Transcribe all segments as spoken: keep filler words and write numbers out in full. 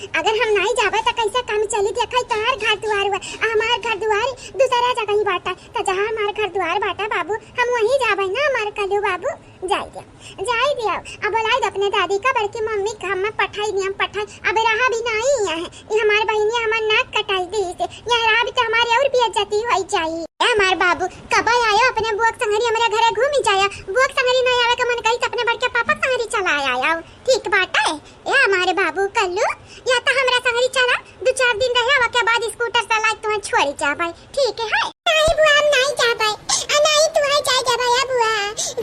अगर हम नाहीं जाबे त कैसे काम चली? देखा, तोहार घर दुआर हुआ, आ हमार घर दुआर दूसरा जगह ही बाटा, त जहाँ हमार घर दुआर बाटा बाबू, हम वहीं जाबे ना हमार कल्लू बाबू। जाई दिया, जाई दिया। अब बोलाई दे अपने दादी का, बड़की मम्मी का, हम पठाई दिया, हम पठाई। अब रहा भी नाहीं यहाँ है, ये हमार बहिनिया हमार नाक कटाई दी से, यहाँ रहा भी तो हमारी और बेइज्जती होई जाई। ए हमार बाबू, कब आयो अपने बुआ के संगरी हमरे घरे घूमी जाया, बुआ के संगरी नाहीं आवे का मन कही त अपने बड़के पापा के संगरी चला आया। ठीक बाटे, ए हमारे बाबू कल्लू, या त हमरा संगरी चला, दो चार दिन रहे, ओके बाद स्कूटर से लाइक तुम्हें छोड़ी जाबे, ठीक है? नाहीं बुआ, हम नाहीं जाबे, आ नाहीं तुम्हें जाए देबे, ए बुआ,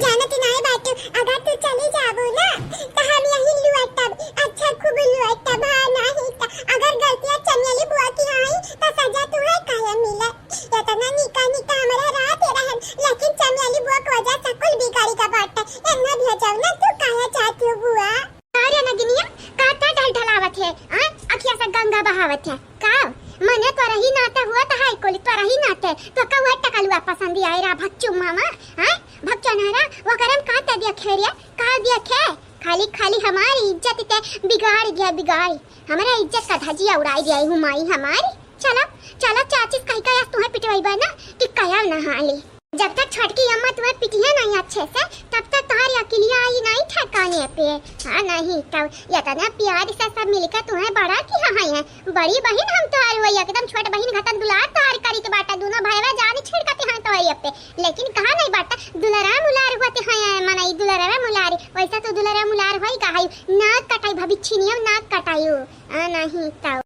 जानत नाहीं बाटू, अगर तू चली जाबू ना, त हम यहीं लुअटब, अच्छा खूब लुअटब, हाँ, नाहीं त अगर गलतिया चमेली बुआ की आई, त सजा तुम्हें काहे मिले? इतना निका निका हमरा रात रहन, लेकिन चमेली बुआ की वजह से कुल बिगाड़ी का बाटे, इतना भेजब ना, तू काहे जाती हो बुआ? अरे नगिनिया, का ता ढलढलावत है, हाँ? अखिया से गंगा बहावत है, का? मने तोरही नाते हुआ त है कुल, तोरही नाते, तो का हुआ टकलुआ पसंद आए रहा भक्चू मामा, हाँ? भक्चू नारा, वो करम का ते देखे रे, का देखे? खाली, खाली हमारी इज्जत ते बिगाड़ दिया, बिगाड़ी। हमरा इज्जत का धजिया उड़ाई दिया हूँ माई हमारी। चला, चला चाची से कही का आज तुम्हें पिटवाई बा ना कि कया नहाली। जब तक छोटकी अम्मा तुम्हें पिटिया नहीं अच्छे से, तब तक तुम्हारी अकिलिया आई नहीं ठिकाने पे। हाँ, नहीं तो इतना प्यार से सब मिलकर तुम्हें बड़ा किया है। बड़ी बहिन हम तोहार हुआ, एकदम छोट बहिन घटन दुलार तोहार करी के बाटा, दोनों भाईवा जान छिड़कते हैं तोहार पे, लेकिन कहा नहीं बाटा, दुलरा मुलार हुआ ते हैं, मनाई दुलरा मुलार, वैसा तो दुलरा मुलार होई का है, नाक कटाई भाभी छिनियो नाक कटाई हो, आ नहीं तो।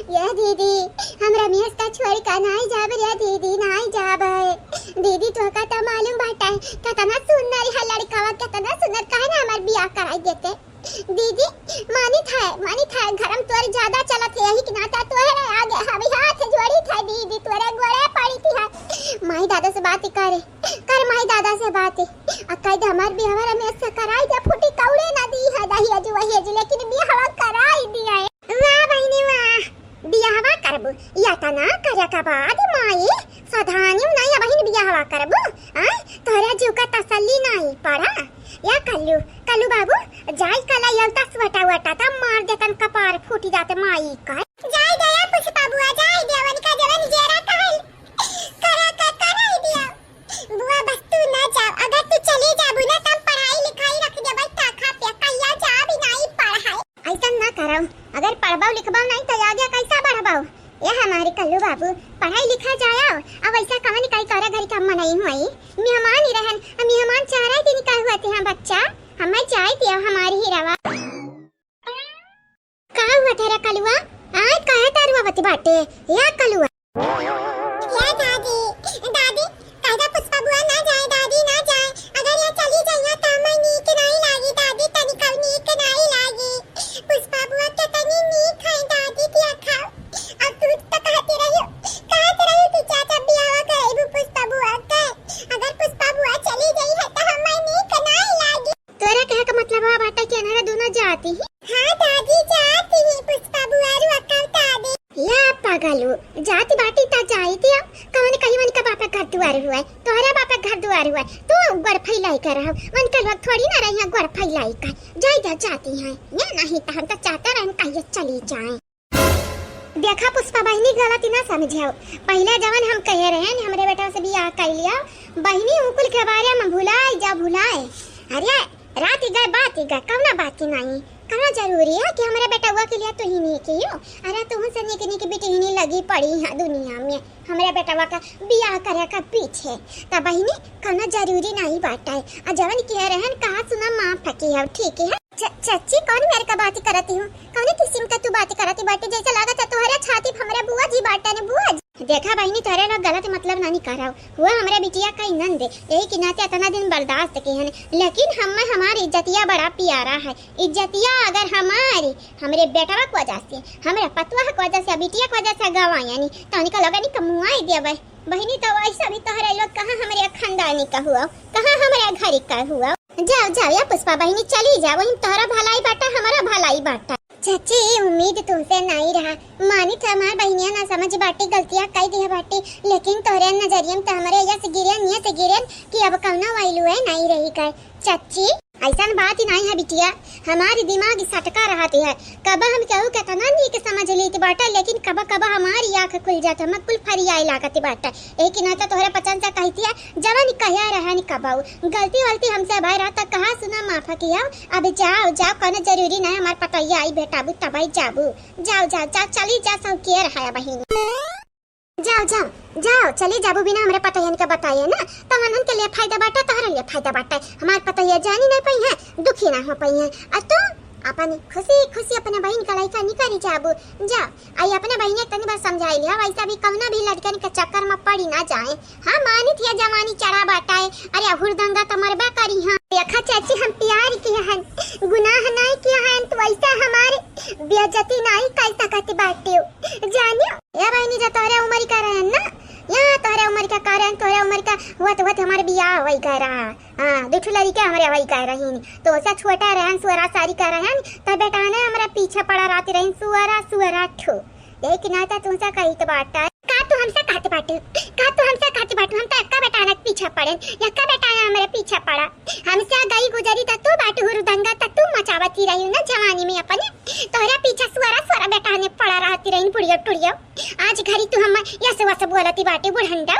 ये दीदी, हम रमेश का छोड़ का नाई जाब रे दीदी, नाई जाब। दीदी, तोहका त मालूम बाटे, कितना सुंदर है लड़कावा, कितना सुंदर, काहे ना हमार बियाह कराई देते। दीदी, मानी था, मानी था, घरम तोर ज्यादा चलत है, यही के नाता तोहरे आगे हम हाथ जोड़ी था दीदी, तोरे गोड़े पड़ी थी है। माई दादा से बात करे, कर माई दादा से बात। आ कह दे हमार बियाह रमेश से कराई दे, फूटी कौड़े ना दी है दही अजू वही अजू, लेकिन बियाह कराई दिया है। वाह बहिनी वाह, बियाहवा करबू, या त ना करे का बाद माई, सधानी नहीं अबहिन बियाहवा करबू, आ? तोहरा जीव का तसल्ली नहीं पड़ा। या कल्लू, कल्लू बाबू, जाई कला यलता स्वटा वटा त मार देतन कपार फूटी जाते माई का। जाई दया पुष्पा बुआ, जाई दे, उनका जवन जेरा कहल, करा का कराई दिया। बुआ, बस तू ना जाओ, अगर तू चली जाबू ना, त हम पढ़ाई लिखाई रख देबै ताखा पे, कहिया जाब ही नाई पढ़ाई। ऐसन ना करौ, अगर पढ़बौ लिखबौ नाई, त आगे कैसा बढ़बौ? ये हमारे कल्लू बाबू, पढ़ाई लिखा जाओ, अब ऐसा कवन काई करे घरी का मनई हुई, मेहमान ही रहन, अब मेहमान चारा दिन का हुआ थे, हाँ बच्चा, हमें जाए दियो हमारी ही रवा। का हुआ तेरा कलुआ? आय काहे तारुआ बती बाटे? या कलुआ। या दादी, दादी, काहे पुष्पा बुआ ना जाए, दादी ना जाए। अगर या चली जाइया त हमें नीक नाई लागी, दादी तनिका नीक नाई लागी। पुष्पा बुआ के तनी नीक है, दादी दिया खाओ। अब तू तो कहती रही, कहती रही कि चाचा बियाह करेबू पुष्पा बुआ के। अगर पुष्पा बुआ चली गई है त हमें नीक नाई लागी। तोरा कहे का मतलब बा बाटे कि अनहरा दोनों जाती ही? हाँ दादी, जाती ही, पुष्पा बुआ रू अक्का दादी। या पागलू, जाती बाटी ता जाई दिया, कवन कहीं मन का बापे घर दुआर हुआ है, तोहरा बापे घर दुआर हुआ है, तू गोड़ फैलाई कर रहो, मन के लोग थोड़ी ना रही है गोड़ फैलाई कर, जाई दिया जाती है, या नहीं तो हम तो चाहते रहन कहिए चली जाए। देखा पुष्पा बहिनी, गलती ना समझियो। पहिले जवन हम कहे रहेन, हमरे बेटा से बियाह कर लिया, बहिनी उकुल के बारे में भुलाए जा भुलाए। अरे रात ही गए, बात ही गए, कवना बात की नहीं, कवना जरूरी है कि हमरे बेटवा के लिए तू ही नहीं कियो। अरे तू से निक निक बिटिहनी लगी पड़ी है दुनिया में, हमरे बेटवा का बियाह करे का पीछे। त बहिनी कवना जरूरी नहीं बाटे। आ जवन कहे रहेन कहा सुना माफ कियो, ठीक है? च-, चच्ची, कौन मेरे का बात करती हूँ? कौन किस्म का तू बात करती बाटे? जैसे लागत है तोहरे छाती पे हमरे बुआ जी बाटे ने, बुआ जी। देखा बहिनी, तोहरे लोग गलत मतलब ना निकालो। हुआ हमरे बिटिया का नंद, यही के नाते इतना दिन बर्दाश्त के हन, लेकिन हमें हमारी इज्जतिया बड़ा प्यारा है। इज्जतिया अगर हमारी, हमरे बेटवा की वजह से, हमरे पतवा की वजह से, बिटिया की वजह से गवा यानी, तो उनका लगा नहीं कमुआई देवे। बहिनी, तो वैसा भी तोहरे लोग कहाँ हमरे खानदानी का हुआ, कहाँ हमरे घरी का हुआ। जाओ, जाओ या पुष्पा बहिनी, चली जाओ, वही तोहरा भलाई बाटा, हमारा भलाई बाटा। चाची, उम्मीद तुमसे नहीं रहा, मानी था हमार बहिनिया ना समझ बाटी, गलतियाँ कई दिया बाटी, लेकिन तोहरे नजरिया में तो हमरे यस गिरन, यस गिरन कि अब कौनो value है नहीं रही कर। चाची, अइसन बात ही नाहीं है बिटिया, हमारी दिमाग सटका रहत है। कब हम केहू केतना नीक समझ लेत बाटे, लेकिन कब कब हमारी आँख खुल जात, हम कुल फरियाए लागत बाटे। एक ना तो तोहरे पचन से कहती है, जवन कहिया रहन कबऊ, गलती वलती हमसे भय रहा त कहा सुना माफ किया। अब जाओ, जाओ, कौनो जरूरी नाहीं हमार पतोहिया आई भेटाबू तबई जाबू। जाओ, जाओ, जाओ, चली जा, सौकिया रहा बहिन। जाओ, जाओ, जाओ, चली जाबू बिना हमरे पतोहियन के बताए ना, तमनन के लिए फायदा बाटे, तोहरे लिए फायदा बाटे। हमार पतोहिया जानी नहीं पई है, दुखी ना हो पई है। और तू अपन खुशी खुशी अपने बहिन का लइका निकरी जाबू, जाओ। आई अपने बहिने के तनी बार समझाई लिया, वैसे भी कौनो भी लड़कन के चक्कर में पड़ी ना जाए। हाँ, मानित है जवानी चढ़ा बाटा है, अरे हुरदंगा तो मरबा करी। हाँ, देखा चाची, हम प्यार किया है, गुनाह नहीं किया है, तो वैसे हमारे बेइज्जती नहीं कर सकत बाटे हो, जानियो। ए बहिनी, जा तोहरे उमर का रहन ना, यहाँ तोहरे उमर का कारण, तोहरे उमर का हुआ तो हुआ तो हमारे बियाह होई गए रहा। हाँ, दू ठो लड़िका हमरे होई गए रहीन, तो ओसे छोटा रहन, सुअरा सारी का रहन, तब बेटा ने हमरा पीछे पड़ा रहती रहीन, सुअरा, सुअरा ठो। यही के नाता तुमसे कही तो बाटा। का तू हमसे कहत बाटू? का तू हमसे कहत बाटू? हम तो एक्का बेटा ने पीछे पड़े, एक्का बेटा ने हमरे पीछे पड़ा। हमसे गई गुजरी त तू बाटू हुरदंगा, त तू मचावत ही रही ना जवानी में अपने। तोहरे पीछे सुअरा, सुअरा बेटा ने पड़ा रहती रही, बुढ़ियो टुढ़ियो। आज घरी तू हम यस वस बोलती बाटे बुढ़ंडा।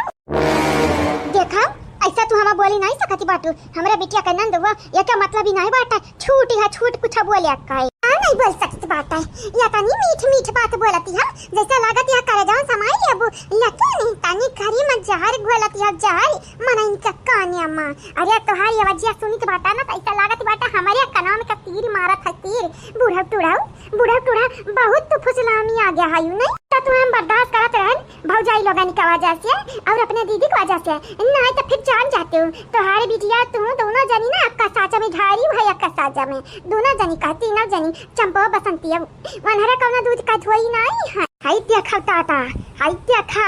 देखा, ऐसा तू हमा बोली नहीं सकती बाटू। हमरा बिटिया का नंद हुआ, ये क्या मतलब ही नहीं बाटा। छूट है, छूट कुछ बोले का है। हाँ, नहीं बोल सकती बाटा। ये तनी मीठ मीठ बात बोलती है, जैसे लागत है करे जाओ समाई लेबू। लेकिन तनी घरी में जहर घोलती है, जहर मन इनके कानिया माँ। अरे तोहार ये वजिया सुनित बाटा ना, तो ऐसा लागत बाटा हमारे कनाम का तीर मारत है, तीर। बूढ़ा टूढ़ा, बूढ़ा टूढ़ा, बहुत तू फुसलामी आ गया है, यू नहीं? तो तू हम बर्दाश्त करत रहन, भौजाई लोगन के वजह से और अपने दीदी के वजह से, नहीं तो फिर जान जाते हो। तोहार बिटिया तू दोनों जनी ना अक्का साजा में धारी है, अक्का साजा में दोनों जनी का, तीनों जनी चंपो बसंती है, वनहरा कौनो दूध का धोई नहीं है। हाय देखो दादा, हाय देखो,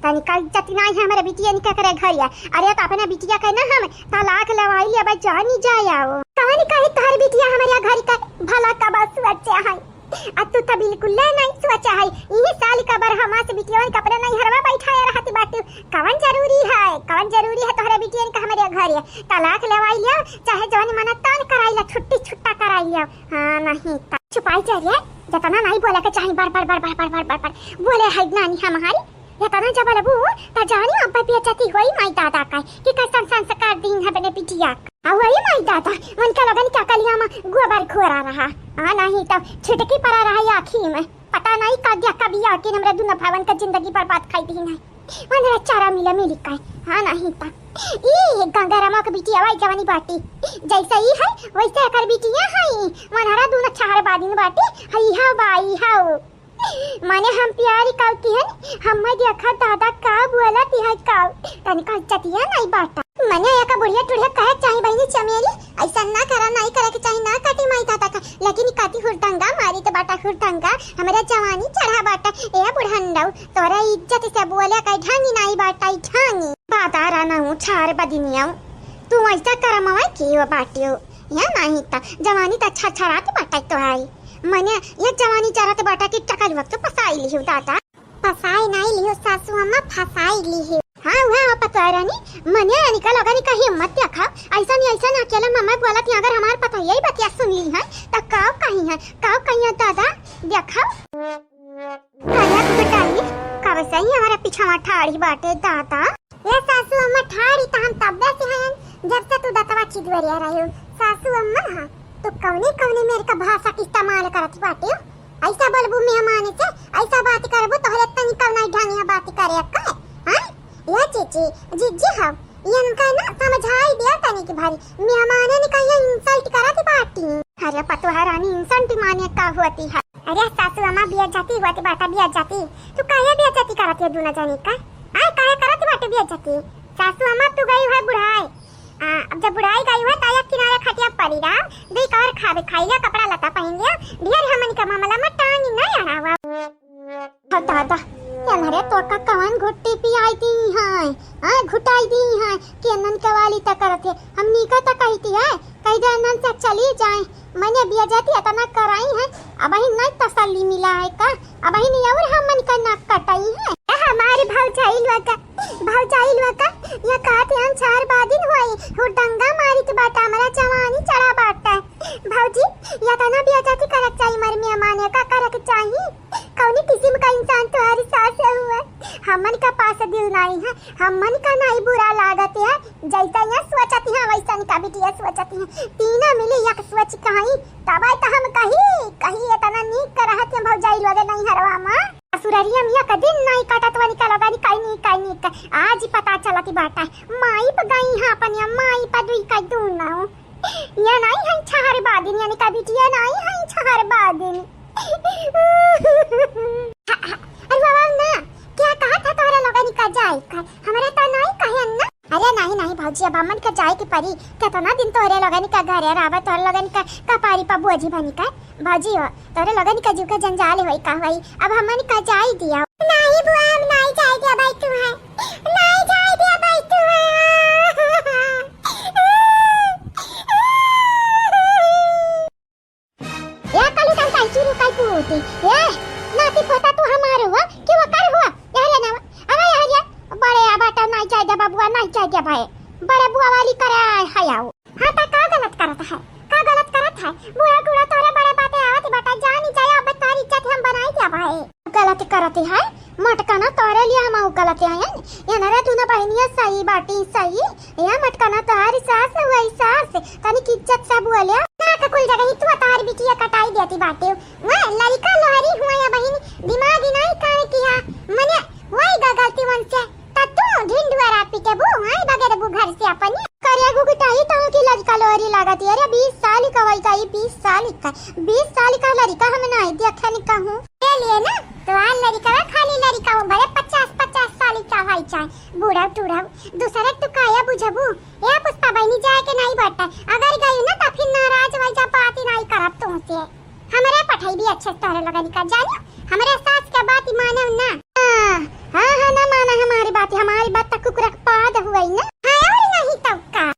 तनिका इज्जत नहीं है हमारे बिटिया निका करे घरिया। अरे तो अपने बिटिया के ना हम तलाक लवाई ले, अब जानी जाए आओ। कौन कहे तोहर बिटिया हमारे घर का भला का बात सोचे है? आ तू तो बिल्कुल ले नहीं सोचा है। इही साल का बर हमास बिटियवन के अपने नैहरवा बैठाए रहत बाटू। कवन जरूरी है, कवन जरूरी है तोहरे बिटियन का हमरे घरे? तलाक लेवाई लिया, चाहे जवन मन तन कराई लिया, छुट्टी छुट्टा कराई लिया। हाँ, नहीं ता। छुपाई जा रे, जतना नहीं बोले के चाही, बार, बार, बार बोले है नानी हमारी। यतना जब बोलबू, त जानी अब बेइज्जती होई माई दादा का, कि कैसन संस्कार दीन है अपने बिटिया का। आ वही माई दादा, उनका लगन क्या कलिया में गोबर घोरा रहा। हाँ, नहीं तो छिटकी पड़ा रहा ये आँखी में। पता नहीं का दिया कभी आके हमरे दुनो भावन का जिंदगी बर्बाद खाई दी नहीं। मनहरा चारा मिला मिली का। हाँ, नहीं ता। ई गंगारामा के बिटिया वाई जवानी बाटी। जैसे ई है, वैसे एकर बिटिया है। मनहरा दुनो चार बादिन बाटी। हई हा बाई हा। माने हम प्यारी काऊ किहन, हम्मे देखा दादा का बोलत है काऊ, तनिका इज्जतिया नहीं बाटा। मने एका बुढ़िया टुढ़िया कहे चाही बहिनी चमेली, ऐसा ना करा, नहीं करे के चाही, ना काटी माई दादा का, लेकिन काटी हुरदंगा, मारी तो बाटा हुरदंगा, हमरा जवानी चढ़ा बाटा, ए बुढ़ंडऊ, तोरा इज्जत से बोले का ढंगी नहीं बाटा, ढंगी। बाता रहा ना हूँ, छार बदिनिया, तू ऐसा करमवा की हो बाटियो, या नहीं ता, जवानी ता छरछरात बाटा तोहारी। मने ये जवानी जरत बाटा कि टकल वक्त पसाई लिहु दादा। पसाई नाई लिहु सासू अम्मा, फसाई लिहु। हाँ, उहे हो पतोह रानी, मने अनिका लोगन का हिम्मत देखा। ऐसा नहीं, ऐसा ना अकेले मम्मा बोलत ही, अगर हमार पतोहिया ही बतिया सुन ली है, त काव कही है, काव कही है दादा, देखा। कन्या को बेटाई, कब से ही हमारे पीछे में ठाड़ी बाटे दादा। ये सासू अम्मा ठाड़ी त हम तब्बे से हयन, जब से तू दतवा चिदवरिया रहे हो। सासू अम्मा, हाँ, तू कौने कौने मेरे का भाषा के इस्तेमाल करत बाटे हो? ऐसा बोलबू मेहमान से, ऐसा बात करबू, तोहरे तनी कौना ढंग है बात करे का? हाँ? ये चीची, जिज्जी हम, इनका ना समझाई दिया तनी के भारी, मेहमानन का ये insult करत बाटी। अरे पतोह रानी, insult माने का होती है? अरे सासू अम्मा, बेइज्जती होती बाटा, बेइज्जती। तू काहे बेइज्जती करत है दूना जनी का? आय, काहे करत बाटे बेइज्जती? सासू अम्मा, तू गई है बुढ़ाई। आ, अब जब बुढ़ाई गई है, त एक किनारे खटिया पड़ी रहा, दुई कवर खावे खाई लिया, कपड़ा लत्ता पहन लिया, ढेर हमन के मामला में टांग नहीं अड़ावा। हो दादा, एनहरे तो का कवन घुट्टी पियाई दी है, हाँ, घुटाई दी है, कि एनन के वाली त करत है, हमनी का त कहती है, कह दे एनन से चली जाए, मने बेइज्जती इतना कराई है, अबहिन नहीं तसल्ली मिला है का? अबहिन और हमन का नाक कटाई है। ए, हमारी भौजाई लोग का, भौजाई लोग का, ये कहते हम चार बादिन होई, हुरदंगा मारी के बाटा, हमारा जवानी पता ना बेइज्जती करक चाही, मर मेहमान का करक चाही। कौनी किस्म का इंसान तोहरी सास हुआ? हमन का पास दिल नाई है, हमन का नाई बुरा लागत है। जैसा यहाँ सोचती है वैसन का बिटिया सोचती है। तीना मिली एक सोच कहीं, तब तो हम कही, कही इतना नीक करहत है भौजाई लोगे नहीं हरवा माँ। ससुररिया में एक दिन नाई काटत वनी का लोगनी काई नी, काई नी का। आज ही पता चलती बाटा। माई प गई है अपने, माई प दुई का दू ना हो। ये नाई है छहर बादिन, यानी का बिटिया नाई है छहर बादिन। अरे बाबा ना, क्या कहा था तोहरे लोगन का जाए का? हमरे तो नाई कहे ना। अरे नहीं, नहीं भौजी, अब हमन का जाए के परी। कितना दिन तोहरे लोगन का घरे रहबे, तोहरे लोगन का कपारी पर बोझी बनी का। भौजी हो, तोहरे लोगन का जीव का जंजाल होई का होई, अब हमन का जाए दिया। नहीं बुआ, हम नहीं जाए दिया भाई तू है, नहीं जाए दिया भाई तू है। ए काली तन काई चुरू काई पूती। ए, नाती पोता तू हमार हुआ कि ओकर हुआ? यार ना, अरे यार, बड़े आ बाटा नहीं जाए दे बबुआ, नहीं जाए दे भाई। बड़े बुआ वाली करे आए है आओ। हाँ, ता का गलत करत है? का गलत करत है? बूढ़ा बूढ़ा तोरे बड़े बाटे आवत बाटा, जानी जाए, अब तारी इज्जत हम बनाई दे भाई। गलत करत है, मटकना तोरे लिए हम गलत है। ये ना रे, तू ना बहनिया सही बाटी, सही। या मटकना तोहारी सास है, वही सास। तनिक इज्जत से बोले। ना के कुल जगह ही तू तार बिटिया कटाई देती बाटे। मैं लड़का लोहरी हुआ या बहिन, दिमाग ही नहीं काम किया। मने वही ग-, गलती मन से। त तू ढिंडुआ रात पीटे बू, आई बगैर बू घर से अपनी। करे गुगटाई तो की लड़का लोहरी लागत है। अरे बीस साल का वही का, ये बीस साल का, बीस साल का लड़का हम नहीं देखन कहूँ। के लिए ना, तोहार लड़का खाली लड़का हो, भले पचास, पचास साल का भाई चाहे, बूढ़ा टूढ़ा। दूसरे तू काया बुझबू? ए पुष्पा बहिनी, जाए के नहीं बटे। अगर गई ना, त फिर नाराज हो जा, बात ही नहीं करब तुमसे। हमरे पठई भी अच्छे से तोहरे लोगन का जानियो, हमरे सास के बात ही माने ना। हाँ, हाँ, हाँ, ना माना हमारी बात, हमारी बात तक कुकुरा के पाद हुई ना। हाँ, और नहीं तो का।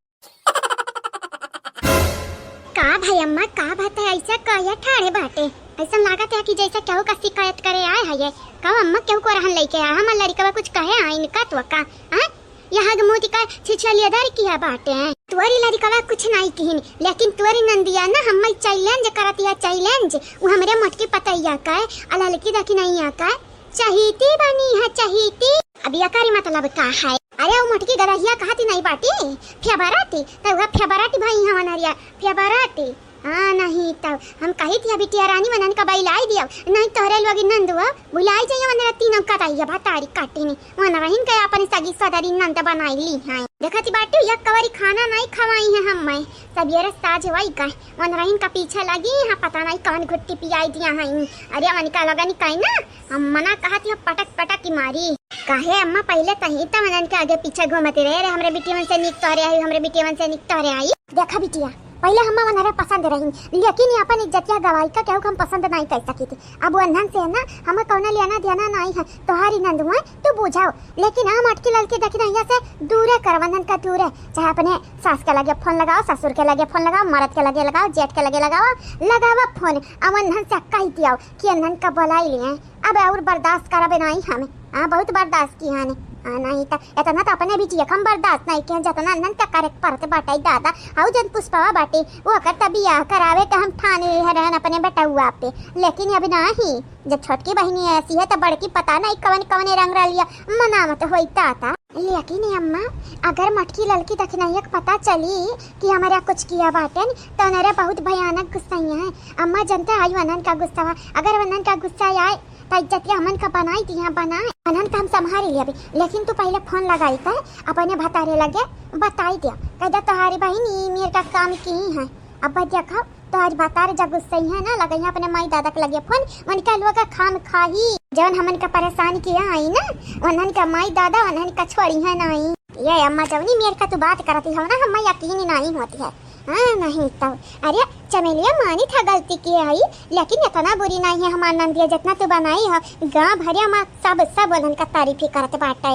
का भाई अम्मा, का बात है, ऐसा काहे ठाड़े बाटे? ऐसा लागत है कि जैसे केहू का शिकायत करे आए है ये। का अम्मा, केहू को रहन लेके आ, हमार लड़िकवा कुछ कहे आइन का तो का? हाँ? यहाँ के मोती का छिछलिया दर किया बाटे। तोरी लड़िकवा कुछ नहीं किहिन, लेकिन तोरी नंदिया ना हम्मे challenge करतिया, challenge। वो हमरे मोटकी पतैया का, आ ललकी दखिनैया का चहीती बनी है, चहीती। अब एकरी मतलब का है? अरे वो मोटकी गदहिया कहती नहीं बाटी, फेबराटी, त वह फेबराटी भाई हवन हरिया, फेबराटी। हाँ, नहीं तब हम कही थी, बिटिया रानी वनन का बैलाई दियो, नहीं तोहरे लोगी नंदुआ बुलाई जाइयो वनरे तीनों का ताई भतारी काटी नहीं, वनरहिन के अपन सगी सदरी नंद बनाई ली हैं। देखती बाटू, एक कवरी खाना नहीं खवाई है हम मैं, सबेरे साझ वही का वनरहिन का पीछे लगी, यहाँ पता नहीं कौन घुट्टी पियाई दिया है। अरे वनिका लोगन कही ना, हम मना कहती हो पटक पटक की मारी। काहे अम्मा, पहले तही त वनन के आगे पीछे घूमती रहे, अरे हमरे बिटियवन से निक तोहरे आई, हमरे बिटियवन से निक तोहरे आई। देखा बिटिया, पहले हम वनरे पसंद रही, लेकिन ये अपन इज्जतिया गवाई का केहू के हम पसंद नहीं कर सकी थी। अब वन्हन से है ना, हमें कौनो लेना देना नहीं है। तोहारी नंद हुआ, तू बुझाओ, लेकिन हम मोटकी ललकी दखिनैया से दूरे कर, वन्हन का दूरे। चाहे अपने सास के लगे फोन लगाओ, ससुर के लगे फोन लगाओ, मरद के लगे लगाओ, जेठ के लगे लगाओ, लगाओ फोन। अब वन्हन से कह दियो कि वन्हन का बुलाई लिए। अब और बर्दाश्त करबे नहीं हम। हाँ, बहुत बर्दाश्त किया ने। हाँ, नहीं त इतना त अपने बिटिया के हम बर्दाश्त नहीं किया, जितना नन त करे के पड़त बाटे दादा। हाउ जन पुष्पवा बाटे, वो ओकर त बियाह करावे के हम ठाने रहे रहन अपने बेटउआ पे, लेकिन अब नहीं। जब छोटकी बहिनी ऐसी है त बड़की पता नहीं कवन कवन रंग रलिया मनावत होई ताता। लेकिन अम्मा, अगर मोटकी ललकी दखिनैया के पता चली कि हमारा कुछ किया बाटन, त उनरे बहुत भयानक गुस्सैया है। अम्मा जनते आई वनन का गुस्सा, अगर वनन का गुस्सा आए त इज्जतिया हमन का बनाई दिया, बनाए। वनन का हम संभारी लेबे, लेकिन तू पहले फोन लगाई कर अपने भतारे लगे बताई दिया, कह दे तोहारी बहिनी मेर का काम की है। अब देखो तोहारी भतार जब गुस्सैया है ना, लगैया अपने माई दादा के लगे फोन, वनका लोग का खाम खाही, जौन हमन का परेशान किया आई ना, वनन का माई दादा वनन का छोड़ी है नहीं। ये अम्मा जौनी मेर का तू बात करती हो ना, हमें यकीन ही नहीं होती है। हाँ, नहीं तो। अरे, चमेलिया मानी था गलती की आई, लेकिन इतना बुरी नहीं है हमार नंदिया, जितना तू बनाई हो। गाँव भरिया में सब, सब उन्हन का तारीफ ही करत बाटे।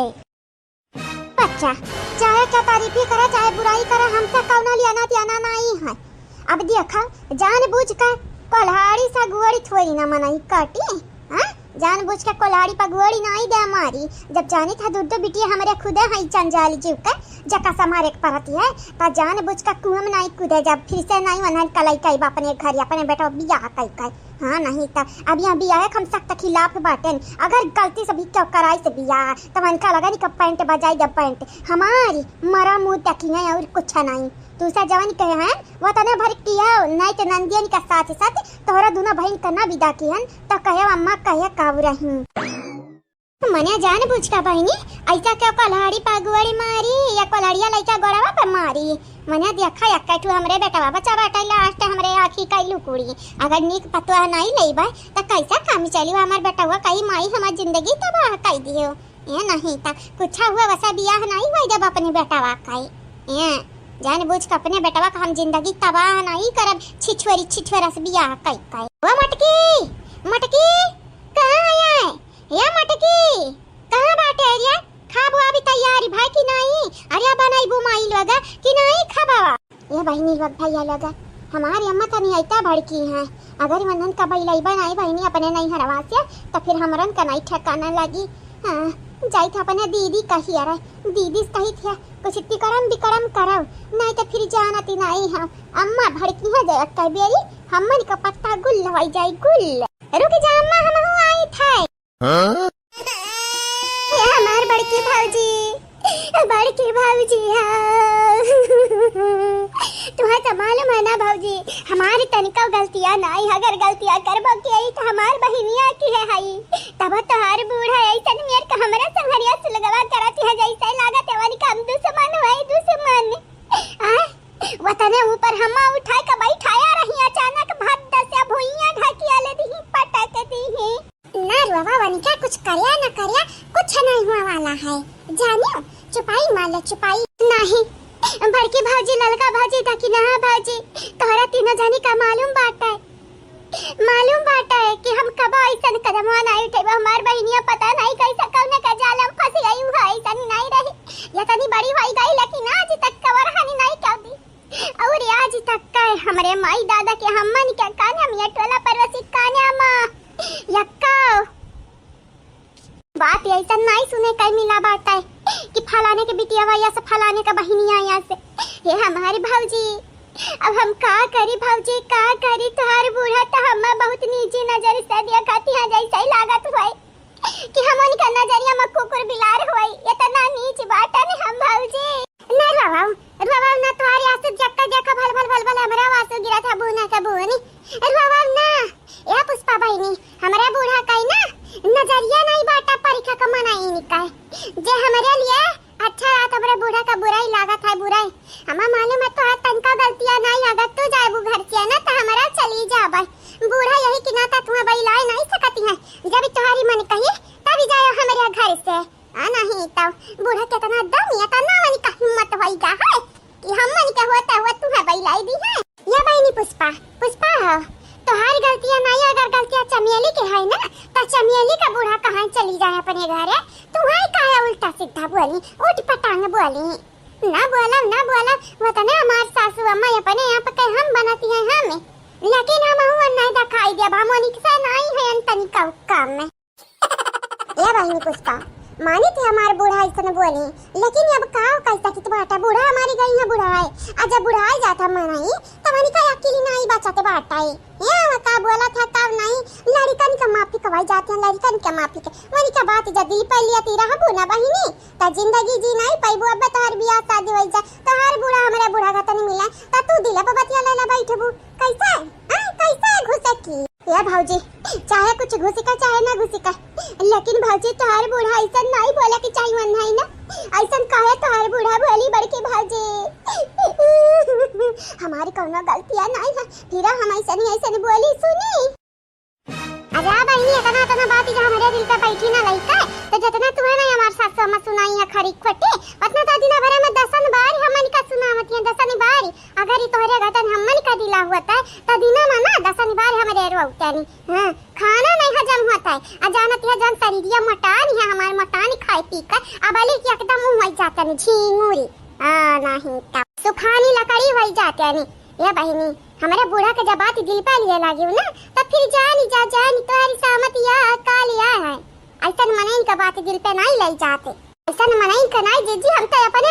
बच्चा, चाहे क्या तारीफ ही करे, चाहे बुराई करे, हमसे कौनो लेना देना नहीं है। अब देखा, जानबूझ के कोल्हाड़ी से गोड़ी थोड़ी ना मनई काटी, हाँ? जानबूझ के कोल्हाड़ी पर गोड़ी नाई दे मारी। जब जानी था दुद्दू बिटिया हमरे खुदे हई जंजाली जीव के, जका समारे के परत है, त जान बुझ का कुआं में नाहीं कूदे जब, फिर से नाहीं वनहन कलई कई बा अपने घर, अपने बेटा बियाह कई कई। हाँ, नहीं त अब यहाँ बियाह के हम सख्त खिलाफ बाटेन। अगर गलती से भी क्यों कराई से बियाह, त उनका लगा नहीं कि पैंट बजाई जब पैंट। हमारी मरा मुंह तकिया और कुछ नहीं। तू सा जवन कहे हैं, वो तने भर किया, नहीं त नंदियन का साथ साथ तोहरा दोनों बहन का ना विदा किहन, त कहे अम्मा कहे काबू रही। मने जान बुझ का बहिनी, ऐसा क्या कल्हाड़ी पगुआड़ी मारी, या कल्हड़िया लइका गोड़वा पे मारी। मने देखा, एक्कै ठू हमरे बेटवा बचा बाटे, लास्ट हमरे आँखी कई लुकुड़ी। अगर नीक पतवा नहीं लेबा, त कैसा काम चली? हमर बेटवा कही, "माई, हमर जिंदगी तबाह कई दियो।" ए नहीं त कुछ हुआ, वैसा बियाह नहीं हुआ जब अपने बेटवा कई। ए जान बुझ के अपने बेटवा का हम जिंदगी तबाह नहीं करब, छिछोरी छिछोरा से बियाह कई कई। ओ मटकी, मटकी, कहाँ आया है? ए मटकी, कहाँ बाटे रे? खाब वाब तैयारी भाई कि नाहीं? अरे बनइबू माई लोग कि नाहीं खाबवा? ए बहिनी लोग भैया लोग, हमारी अम्मा तनी ऐता भड़की हैं। अगर मनन का बैलइबा नाहीं बहिनी अपने नैहरवा से, त फिर हमरन का नाहीं ठिकाना लगी। हाँ, जाइत अपने दीदी कही, अरे दीदी से कही थे, कुछ तिकड़म बिकड़म करव, नाहीं त फिर जानती नाहीं हम। अम्मा भड़की है जे एक्कै बेरी, हमन का पत्ता गुल लवाई जाई गुल। रुक जा अम्मा, हमहू आई थे। हाँ? ए हमार बड़की भौजी, बड़की भौजी, हाँ। तुम्हें तो मालूम है ना भौजी, हमारी तनिको गलतियाँ नाई है, अगर गलतियाँ करबो की आई तो हमार बहिनिया की है हई, तब तोहार बूढ़ा ऐसन मेर का हमरा संघरिया सुलगवा करत है, जैसे लागत है वनिका हम दुश्मन हुए, दुश्मन। आ? वतने ऊपर हम्मा उठाए के बैठाया रही, अचानक भद्द से भुइयां ढकिया ले दीही, पटक दीही। ना रोवा वनिका, कुछ करिया न करिया, कुछ नहीं हुआ वाला है, जानियो, चुपाई मार ले, चुपाई। नहीं, बड़की भौजी, ललका भौजी, दकिनहा भौजी, तोहरा तीनों जनी का मालूम बाटे, मालूम बाटे कि हम कबो ऐसन कदमवा नहीं उठेबो। हमार बहिनिया पता नहीं कैसे कौने का जाल में फंस गई, वो ऐसन नहीं रही, ये तनी बड़ी होई गई, लेकिन आज तक कवर हानि नहीं कर दी। और आज तक का हमरे माई दादा के हमन के कान्हा में टोला पड़ोसी कान्हा में यक्का बात ऐसन नाई सुने कई मिला बाटे कि फलाने के बिटिया वैया से, फलाने का बहिनिया या से। हे हमारी भौजी, अब हम का करी भौजी, का करी? तोहार बूढ़ा तो हमें बहुत नीची नजर से देखत है, जैसे ही लागत हुए कि हम उनका नजरिया में कुकुर बिलार होई, इतना नीच बाटन हम भौजी। ना रोवाऊ, रोवाऊ ना, तोहारी आंसू जक्का जक्का भल भल भल भल हमरा आंसू गिरत है, बूना के बूनी। रोवाऊ ना, ए पुष्पा बहिनी, हमरा बूढ़ा कई ना नजरिया नहीं बाटा, परीक्षा का मना ही निकाय। जे हमरे लिए अच्छा रात हमरे बूढ़ा का बुराई लागत है, बुराई। हमा मालूम है तोहार तनका गलतिया नहीं, अगर तू जाबू घर से ना तो हमरा चली जाबे। बूढ़ा यही कि नाता तुम्हें बैलाए नहीं सकती है, जब तोहारी मन कही तभी जाए हमरे घर से। आ नहीं तो बूढ़ा कितना दम, इतना वनिका हिम्मत होई गा है कि हमन के होते हुए तुम्हें बैलाई दी है। ये बहिनी पुष्पा, पुष्पा हो, तोहार गलतियां नहीं, अगर गलतियां चमेली के है ना, तो चमेली का बूढ़ा कहाँ चली जाए अपने घरे? तुम्हें काहे उल्टा सीधा बोली, उठ पटांग बोली? ना बोला, ना बोला, वतने हमार सासू अम्मा अपने आप के हम बनती है हमें, लेकिन हम हुआ नहीं दिखाई दिया, हम उनसे नहीं है तनिका काम में। ए बहिनी पुष्पा, मानी थे हमार बूढ़ा ऐसन बोली, लेकिन अब का कह सकित बाटा, बूढ़ा हमारी गई है बूढ़ा है। आ जब बूढ़ा आ जाता मनाई, तब हमनी का अकेली नाई बचत बाटा है। ए अब का बोला था, का नहीं, लड़िकन के माफी कवाई जाते हैं, लड़िकन के माफी के। वही का बात जब दिल पर लिया ती रहबू ना बहिनी, त जिंदगी जी नहीं पाइबू। अब तोहर बियाह शादी होई जा, तोहर बूढ़ा हमरे बूढ़ा का तनी मिला, त तू दिल पर बतिया लेला बैठबू। कैसे? हाँ, कैसे घुसकी? ए भौजी, चाहे कुछ घुसी का, चाहे ना घुसी का, लेकिन भौजी, तोहार बूढ़ा ऐसन नहीं बोले के चाहिए, नहीं ना? ऐसन काहे तोहार बूढ़ा बोली, बड़की भौजी? हमारी कौनो गलतियाँ नहीं है, फिर हम ऐसन ही ऐसन बोली सुनी। अरे आ बहिनी, इतना, इतना बात जहाँ हमारे दिल पे बैठी ना लइका, तो जितना तुम्हें नहीं हमार सासू अम्मा सुनाई है खरी खोटी, उतना तो दिना भरे में दसन बार हमन का सुनावत है, दसन बार। अगर ई तोहरे घटन हमन का दिला हुआ था, त दिना मा ना दसन बार हमरे रोउतनी। हाँ, खाना नहीं हजम होता है। आ जानत है जन शरीरिया मोटान है हमार, मोटान खाए पी कर, अब अली की एकदम मुँह होई जातनी झींगुरी। आ, नहीं त सुखानी लकड़ी होई जातनी। ए बहिनी, हमरे बूढ़ा के जब बात दिल पे लिए लागी ना, तब फिर जानी जा, जानी तोहरी सामतिया कालिया है। ऐसन मनइन का बात दिल पे नहीं ले जाते। अइसन मनई क नाई जीजी, हम त अपने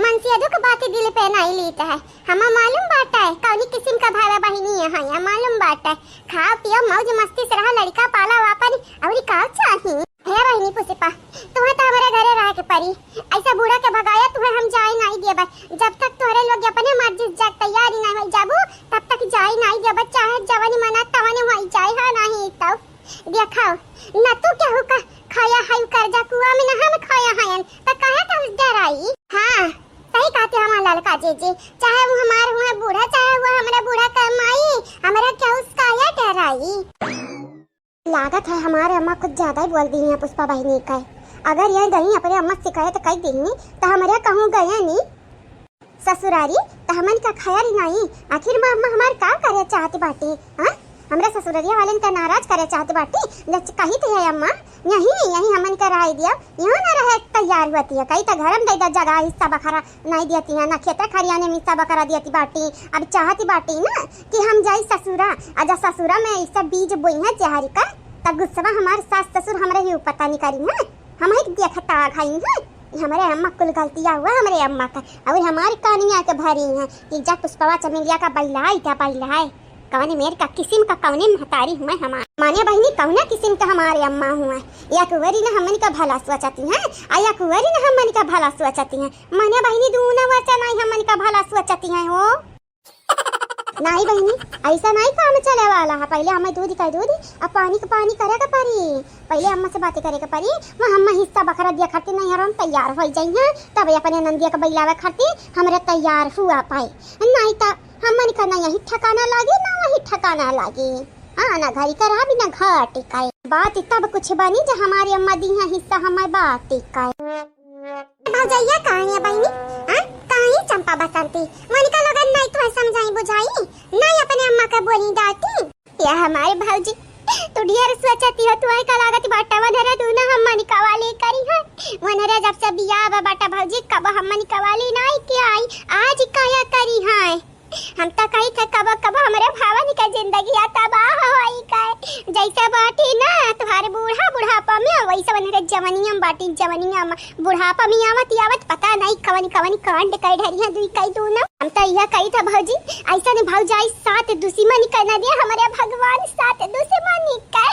मन से दुख बात दिल पे नाई लीत है। हमा मालूम बाटे कौनी किसिम क भाई बहिनी है, या मालूम बाटे। खाओ पियो मौज मस्ती से रहा, लड़िका पाला आपन, अउरी का चाही? हे बहिनी पुष्पा, तुहे त हमरे घरे रहे के परी। अइसा बूढ़ा के भगाया तुहे हम जाए नाई देबे। जब तक तोहरे लोग अपने मर्जी से जाए तैयारी नाई होई जाबू, तब तक जाए नाई देबे, चाहे जवन मना तवन होई जाए, हाँ नाई तौ। देखाओ, न तू केहू का खाया है कर्जा कुआ में, न हम खाया हयन, त काहे का डराई? हाँ, सही कहते हमार ललका जीजी, चाहे वो हमार हुए बूढ़ा, चाहे वो हमरे बूढ़ा का माई, हमरा केहू से काहे डराई? लागत है हमारे अम्मा कुछ ज्यादा ही बोल दी हैं पुष्पा बहिनी का। अगर ये गई अपने अम्मा से शिकायत कर दी, त हमरे कहूँ गया नी। ससुरारी, त हमन का खैर नाई। आखिर में अम्मा हमार का करे चाहत बाटी, हाँ? हमरा ससुररिया वालन का नाराज करे चाहत बाटी। जब कही त है अम्मा, यही, यही हमन का राय दिया, यहाँ ना रहे तैयार होती है। कही त घर में दे दा जगह, हिस्सा बखरा नाई देती है, ना खेते खरियाने में हिस्सा बखरा देती बाटी। अब चाहती बाटी ना कि हम जाई ससुरा, आ जा ससुरा में ऐसा बीज बोई है जहर का, त गुस्सा हमार सास ससुर हमरे ही पता नहीं करी है। हम ही देखता खाई हैं, ये हमरे अम्मा कुल गलतिया हुआ हमरे अम्मा का, और हमारी कानिया के भरी हैं कि जा पुष्पवा चमेलिया का बैलाए, क्या बैलाए, कौने मेर का किसिम का कौने महतारी हुए हमार। माने बहिनी कौना किसिम का हमारे अम्मा हुए, या कुंवरी ने हमन का भला सोचती हैं, आ या कुंवरी ने हमन का भला सोचती हैं। माने बहिनी दूनो वचन आई हमन का भला सोचती हैं हो। नाई बहिनी, ऐसा नाई काम चले वाला है। पहले हमें दूध का दूध, अब पानी का पानी करे के परी। पहले अम्मा से बातें करे के परी। वहाँ अम्मा हिस्सा बखरा दिया खातिर नहीं हरम तैयार हो जाई हैं, तब अपने नंदिया के बैलावे खातिर हमरे तैयार हुआ पाए। नाई त हमन का ना यही ठिकाना लागे, ना वही ठिकाना लागे। हाँ, ना घरी का रहा, बिना घाटी का। बात तब कुछ बनी जब हमारी अम्मा दी हैं हिस्सा हमें बाटी का। भौजैया कहाँ है बहिनी? हाँ? कहाँ है चंपा बसंती? मोनिका लोगन नाई तुहे समझाई बुझाई, नाई अपने अम्मा का बोली डांटी। या हमारे भौजी, तू ढेर सोचती हो, तुहे का लागत बाटा वनहरे दूना हम मोनिका वाली करी है। वनहरे जब से बियाह बा बाटा भौजी, कब हम मोनिका वाली नाई के आई, आज काया करी है। हम त कही थे कब कब हमरे भावन के जिंदगी आ तबाह होई का। जैसे बाटी ना तुम्हारे बूढ़ा बुढ़ापा में, वैसे वनहरे जवनिया में बाटी, जवनिया में बुढ़ापा में आवत आवत पता नहीं कवन कवन कांड कई ढरी हैं दुई कई दूनो। हम त यह कही था भौजी, ऐसा ने भौजाई साथ दुश्मनी के न दिया हमरे भगवान, साथ दुश्मनी के।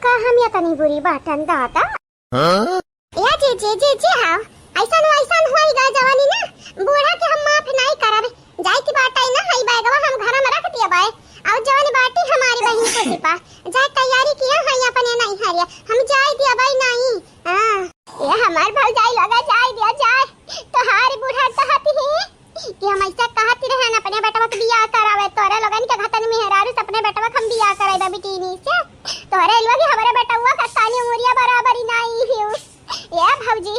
का हम या तनी बुरी बाटन दादा? हाँ? ए जीजी, जीजी, हाँ, ऐसन वैसन होई गा जवानी ना, बूढ़ा के हम माफ नहीं करब। जाए की बात आई ना, हई बैगवा हम घर में रख दिया बाय। और जवानी बाटी हमारी बहन को छिपा, जाए तैयारी किया है अपने नहीं हरिया, हम जाए दिया बाय नहीं। हाँ, ये हमार भौजाई लगा जाए दिया जाए, तोहार बूढ़ा कहत ही कि हम ऐसा कहत रहन अपने बेटवा के बियाह करावे, तोरे लोगन के घतन मेहरारू से अपने बेटवा के हम बियाह करावे बिटीनी से। तोरे लोग हमारे बेटवा का तानी उमरिया बराबरी नहीं हियो। ए भौजी,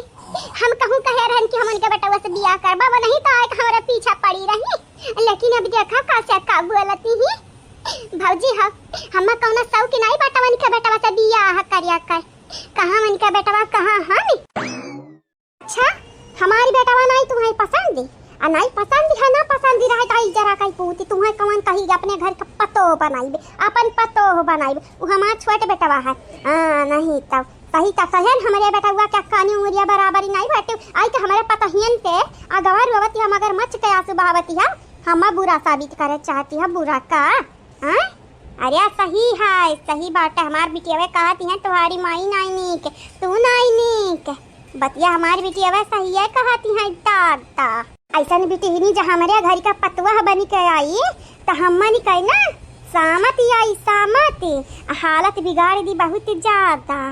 हम कहूँ कहे रहन कि हम उनके बेटवा से बियाह करबा, वो नहीं तो आए के हमारे पीछा पड़ी रही। लेकिन अब देखा का से का बोलती ही। भौजी, हम, हम कौनो शौक नहीं बाटा उनके बेटवा से बियाह करिया कर। कहाँ उनके बेटवा, कहाँ हम? अच्छा, हमारी बेटवा नाई तुम्हें पसंद? आ नाई पसंद है, ना पसंद रहे तो आई जरा कहीं पूछी, तुम्हें कौन कही कि अपने घर का पतो बनाई, अपन पतो बनाई, वो हमार छोट बेटवा है। हाँ, नहीं तो सही का कहन, हमरे बेटवा के कानी उमरिया बराबरी नाई बाटे। आई तो हमरे पतहियन के अगवा रोवती है, मगरमच्छ के आंसू बहावती है, हम बुरा साबित करे चाहती है, बुरा का? हाँ? अरे सही है, सही बात है, हमार बिटियावे कहती है, तुम्हारी माई नाई नीक, तू नाई नीक। बतिया हमार बिटियावे सही है कहती है दादा। ऐसन बिटिहनी जो हमरे घर का पतवा बनी के आई, तो हमन के ना सामत आई, सामत। हालत बिगाड़ दी बहुत ज्यादा।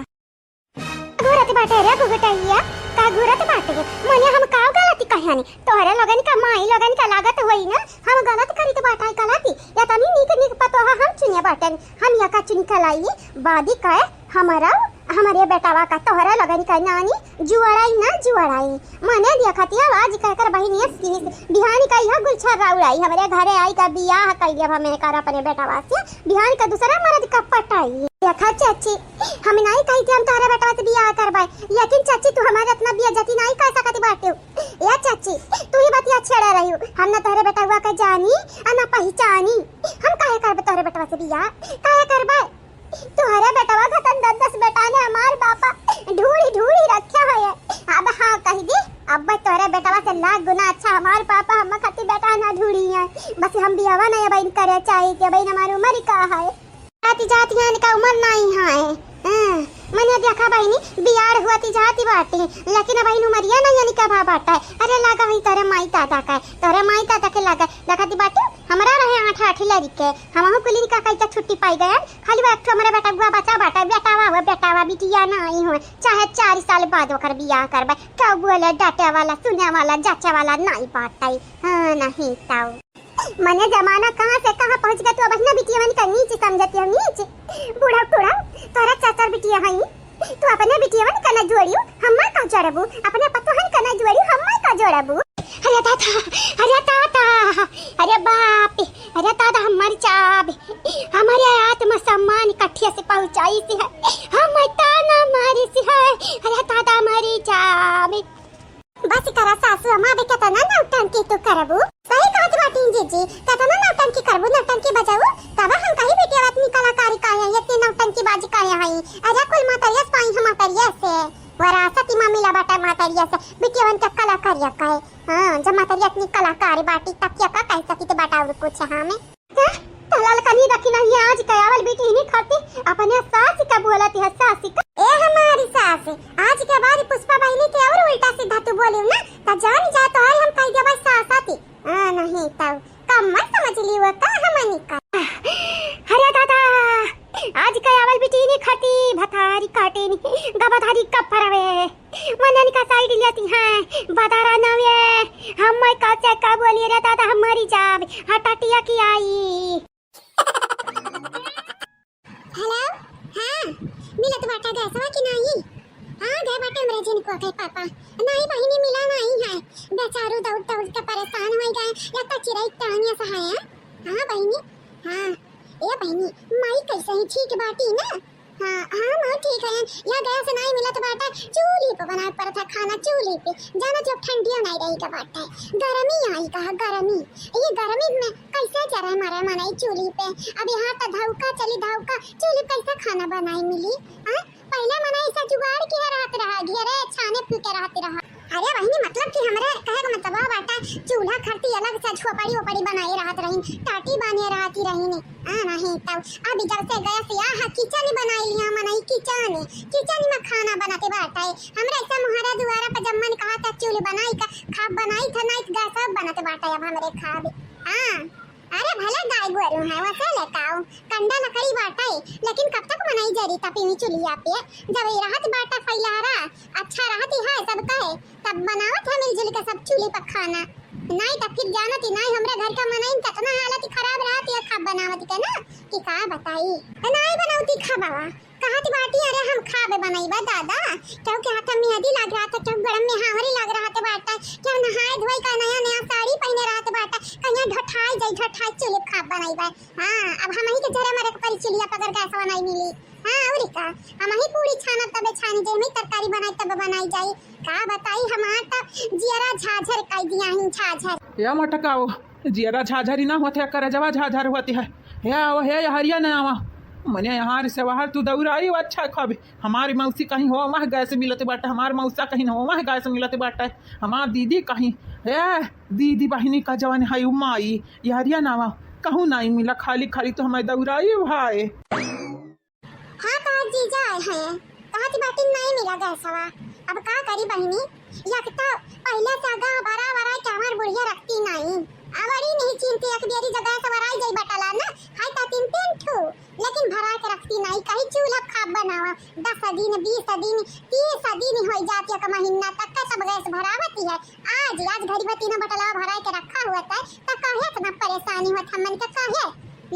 घूरत बाटे रे घुघुटैया, का घूरत बाटे? मने हम का गलती कहानी? तोहरे लोगन का माई लोगन का लागत होई ना, हम गलत करित बाटे गलती। या तनी नीक नीक पतोहा हम चुने बाटन, हम या का चुन के लाई, बादी का हमरा, हमरे बेटवा का तोहरे लोगन का नानी जुअड़ाई ना जुअड़ाई। मने देखतिया आज कहकर बहिनिया सीस, बिहान का यह गुलछर्रा उड़ाई, हमरे घरे आई का बियाह कैले अब हमें कर अपने बेटवा से, बिहान का दूसरा मर्द का पटाई। देखा चाची, हम नहीं कही थी हम तोहरे बेटवा से बियाह करबाई, लेकिन चाची तू हमारे इतना बेइज्जती नहीं कर सकती बाटे। या चाची, तू ही बतिया छेड़े रही हो, हम ना तोहरे बेटवा के जानी आ ना पहचानी। हम काहे करबे तोहरे बेटवा से बियाह? काहे करबे? तोहरे बेटवा घतन दस दस बेटा ने हमार बापा ढूढ़ी ढूढ़ी रखे है। हाँ, कहि दी, अब तोहरे बेटवा से लाख गुना अच्छा हमार पापा हम खातिर बेटा ना ढूंढी है। बस हम बियाहवा नहीं अब करे चाही कि अब हमार उम्र का है। जाति जाति यानी का उम्र नहीं है। हाँ, मने देखा बहिनी, बियाह हुआ ती जाति बाटी, लेकिन अब इन उमरिया नहीं यानी का भा बाटा है। अरे लागा वही तोरे माई दादा का है, तोरे माई दादा के लागा, देखा ती बाटी, हमरा रहे आठ आठ लड़के, हमहू कुली का कैसे छुट्टी पाई गया, खाली वो एक ठो हमरे बेटा गुआ बचा बाटा है, बेटावा हुआ, बेटावा, बिटिया नहीं हुआ, चाहे चार साल बाद ओकर बियाह करबे, केहू बोले डांटे वाला, सुने वाला, जांचे वाला नहीं बाटा है। हाँ, नहीं ताऊ। मने जमाना कहाँ से कहाँ पहुँच गया, तू अब ना बिटियवन का नीच समझती हो, नीच। बूढ़ा टूढ़ा, तोरा चाचर बिटिया हई, तू अपने बिटियवन का न जोड़ियो, हम्मा का जोड़बू, अपने पतोहन का न जोड़ियो, हम्मा का जोड़बू। अरे दादा, अरे दादा, अरे बाप, अरे दादा, हम मर जाब, हमारे आत्मसम्मान कठिया से पहुँचाई से है, हम ताना मारी से है, अरे दादा, मरी जाब। बस करा सासू अम्मा, अबे केतना नौटंकी तू करबू। सही कहत बाटिन जीजी, केतना नौटंकी करबू, नौटंकी बजाऊ। तब हम कही बेटी अब इतनी कलाकारी काहे है, इतनी नौटंकी बाजी काहे है। अरे कुल मातरिया से पाई हम मातरिया से। वरासत ही मामिला बाटा मातरिया से। बेटी बन के कलाकारिया काहे। हाँ, जब मातरिया इतनी कलाकारी बाटी तब क्या का कह सकी तो बाटा और कुछ हमें। हैं? तो ललकनी रखी नहीं है, आज कयावल बेटी इन्हीं खाती अपने सास का बोलती है, सास का। ए हमारी सास, आज के बाद पुष्पा बहिनी के और उल्टा सीधा तू बोली ना, तो जान जा तो हम कह देबे सास आती। हाँ, नहीं तो कम मत समझ ली वो का हमनी का। अरे दादा, आज कयावल बेटी इन्हीं खाती भतारी काटे नहीं, गबधारी कब परवे। मनन का साइड लेती हैं, बदारा नवे, हम मैं का से का बोली रे दादा, हम मरी जाब, हटटिया की आई। हेलो, हाँ, मिलत बाटा गैसवा कि नाही? हाँ, गए बाटे हमरे जिनको के पापा। नाही बहिनी, मिला नाही है, बेचारू दौड़ दौड़ के परेशान हो गए, या तो चिरई टांगिया से है। हाँ बहिनी, हाँ, ए बहिनी, माई कैसे ही ठीक बाटी ना? हाँ, हाँ, माँ ठीक है। या गैस नाही मिलत बाटा, चूल्ही पे बनाए पड़त है खाना, चूल्ही पे। जाना जब ठंडिया नाही रही का बाटा है, गर्मी आई का, गर्मी। ये गर्मी में कैसे जरे मरे मनई चूल्ही पे? अब यहाँ तो धौका चली, धौका, चूल्ही पे कैसे खाना बनाए मिली? हाँ, पहले मनई ऐसा जुगाड़ किया रहत रहा, घेरे छाने फूके रहत रहा। अरे बहिनी, मतलब कि हमरे कहे का मतलब बाटा, चूल्हा खरती अलग से झोपड़ी ओपड़ी बनाए रहत रही, टाटी बांधे रहती रही ने। आ नहीं तब, अब जब से गैस या है, किचन बनाई लिया मनई, किचन, किचन में खाना बनाते बाटे। हमरे ऐसा मुहरा दुआरा पर जब मन कहा था चूल्हा बनाई का, खाब बनाई था, नहीं तो गैस बनत बाटे अब हमरे खाब। हाँ, अरे भले गाय गोरू है, वैसे लेकाओ, कंडा लकड़ी बाटे, लेकिन कब तक मनई जरी तपी हुई चूल्हिया पे? जब ये रहत बाटा फैलारा, अच्छा रहती है सब कहे, तब बनावत है मिलजुल के सब चूल्हे पर खाना। नाई तब फिर जानती नाई, हमरा घर का मनई कितना हालत खराब रहती है खाब बनावत के ना, कि का बताई। नाई बनौती खाबा, कहत बाटी, "अरे हम खाबे बनइबा दादा, केहू के हाथ में मेहंदी लाग रहा था, केहू गरम में हावरी लाग रहा था बाटा, केहू नहाए धोए का नया नया साड़ी पहने रहत बाटा, कहिया ढठाई जाई, ढठाई चूल्हे खाब बनइबा।" हाँ, अब हमही के जरे मरे के परी चूल्हिया पकड़ के ऐसा नहीं मिली। हाँ, और का, हमही पूरी छानब तबे छानी जाई, हमही तरकारी बनाई तब बनाई जाई। का बताई, हमार तब जियरा झाझर कई दिया ही, झाझर। या मटकाओ, जियरा झाझरी ना होत है, करजवा झाझर होती है। हे आओ, हे हरिया ना आवा। मने यहाँ से बाहर तू दौड़ाई, अच्छा खाबे। हमारी मौसी कहीं हो, वहाँ गैस मिलत बाटे, हमार मौसा कहीं हो, वहाँ गैस मिलत बाटे। हमार दीदी कहीं, हे दीदी बहिनी का जवन है, उ माई, ये हरिया ना आवा। कहूँ नहीं मिला, खाली खाली तो हमारे दौड़ाई भाई। हाँ, तोहर जीजा आए हैं, कहत बाटिन नाई मिला गैसवा। अब का करी बहिनी, एक तो पहले से आगा बरा बरा के हमार बुढ़िया रखती नाई, अवरी नहीं चिंती, एक बेरी जब गैस भराई जाई बटला ना, खाई ता तीन तीन ठू, लेकिन भरा के रखती नाई, कहीं चूल्हा खाब बनावा, दस दिन, बीस दिन, तीस दिन हो जाती, एक महीना तक का सब गैस भरावती है। आज, आज घड़ी भर तीनों बटलवा भराए के रखा हुआ था, तो काहे इतना परेशानी होत हमन के, काहे?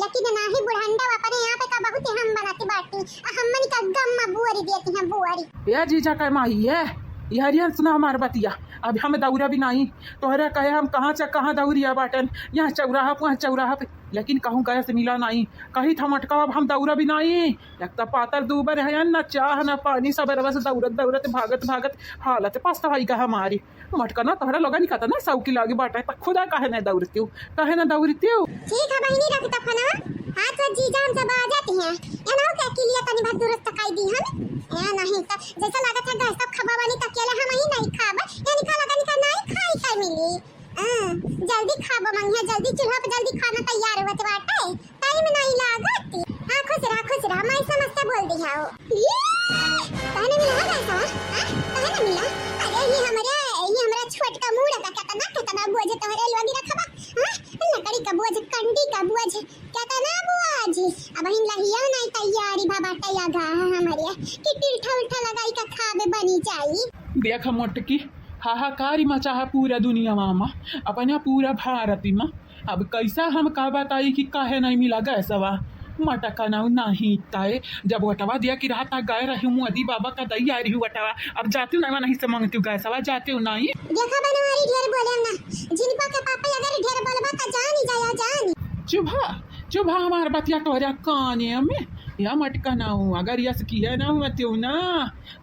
लेकिन नाही बुढ़ंडा अपने आप का बहुत हम बनत बाटी, आ हमन का गम में बुअरी देती हैं, बुअरी। ए जीजा का माई, ए, ये हरियन सुना हमार बतिया, अब हम दौरा भी नहीं, तोहरे कहे हम कहाँ से कहाँ दौरिया बाटन, यहाँ चौराहा पे, वहाँ चौराहा पे, लेकिन कहूँ गैस मिला नहीं, कही था मटका अब हम दौरा भी नहीं, एक तो पातर दूबर है, न चाह न पानी, सब बस दौरत दौरत भागत भागत हालत पस्त होई गा हमारी। मटका ना तोहरा लोगन का ना सौकी लागी बाटे, त खुदा काहे ना दौड़तियो, काहे ना दौड़तियो? ठीक है बहिनी, रख त फोनवा। हाँ, तो जीजा हमसे बाजत हैं। एनहु के किलिया तनी भर दुरुस्त कई दी हम। ए नहीं त जैसा लागत है गैस सब खबा वाली तकिया ले हम ही नहीं खाब। या निका लगा निका नहीं खाई के मिली। हाँ, जल्दी खाबो मंगिया, जल्दी चूल्हा पे जल्दी खाना तैयार होत बाटे। टाइम नहीं लागत। हाँ, खुश रहा, खुश रहा, मैं समस्या बोल दी हो। ये, कहने मिला है गैसवा? हाँ, कहने मिला? अरे, ये हमरे, ये हमरा छोटका मूड़ा का केतना, केतना बोझ तोहरे लोगी रखबा? हाँ, लकड़ी का बोझ, कंडी का बोझ, केतना बोझ। अबहिन लहिया नहीं तैयारी भा बाटे या गा है हमरे, कि टिल्ठा उल्ठा लगाई का खाबे बनी जाई। देख मोटकी, हाहाकार मचा है पूरा दुनिया मा, अपना पूरा भारत मा। अब कैसा हम का बताई कि काहे नहीं मिला गैसवा? मटकनऊ नहीं तय, जब वटवा दिया कि रात आ गए रही मोदी बाबा का दैया रही वटवा, अब जाते नहीं, नहीं से मांगती गैसवा, जाते नहीं। देखा बनवारी ढेर बोले ना, जिनको के पापा अगर ढेर बोलबा त जानी जाया जानी। चुभा, चुभा हमार बतिया तोहरा काने में, या मटकनऊ, अगर यस किया ना हुआ तेऊ ना,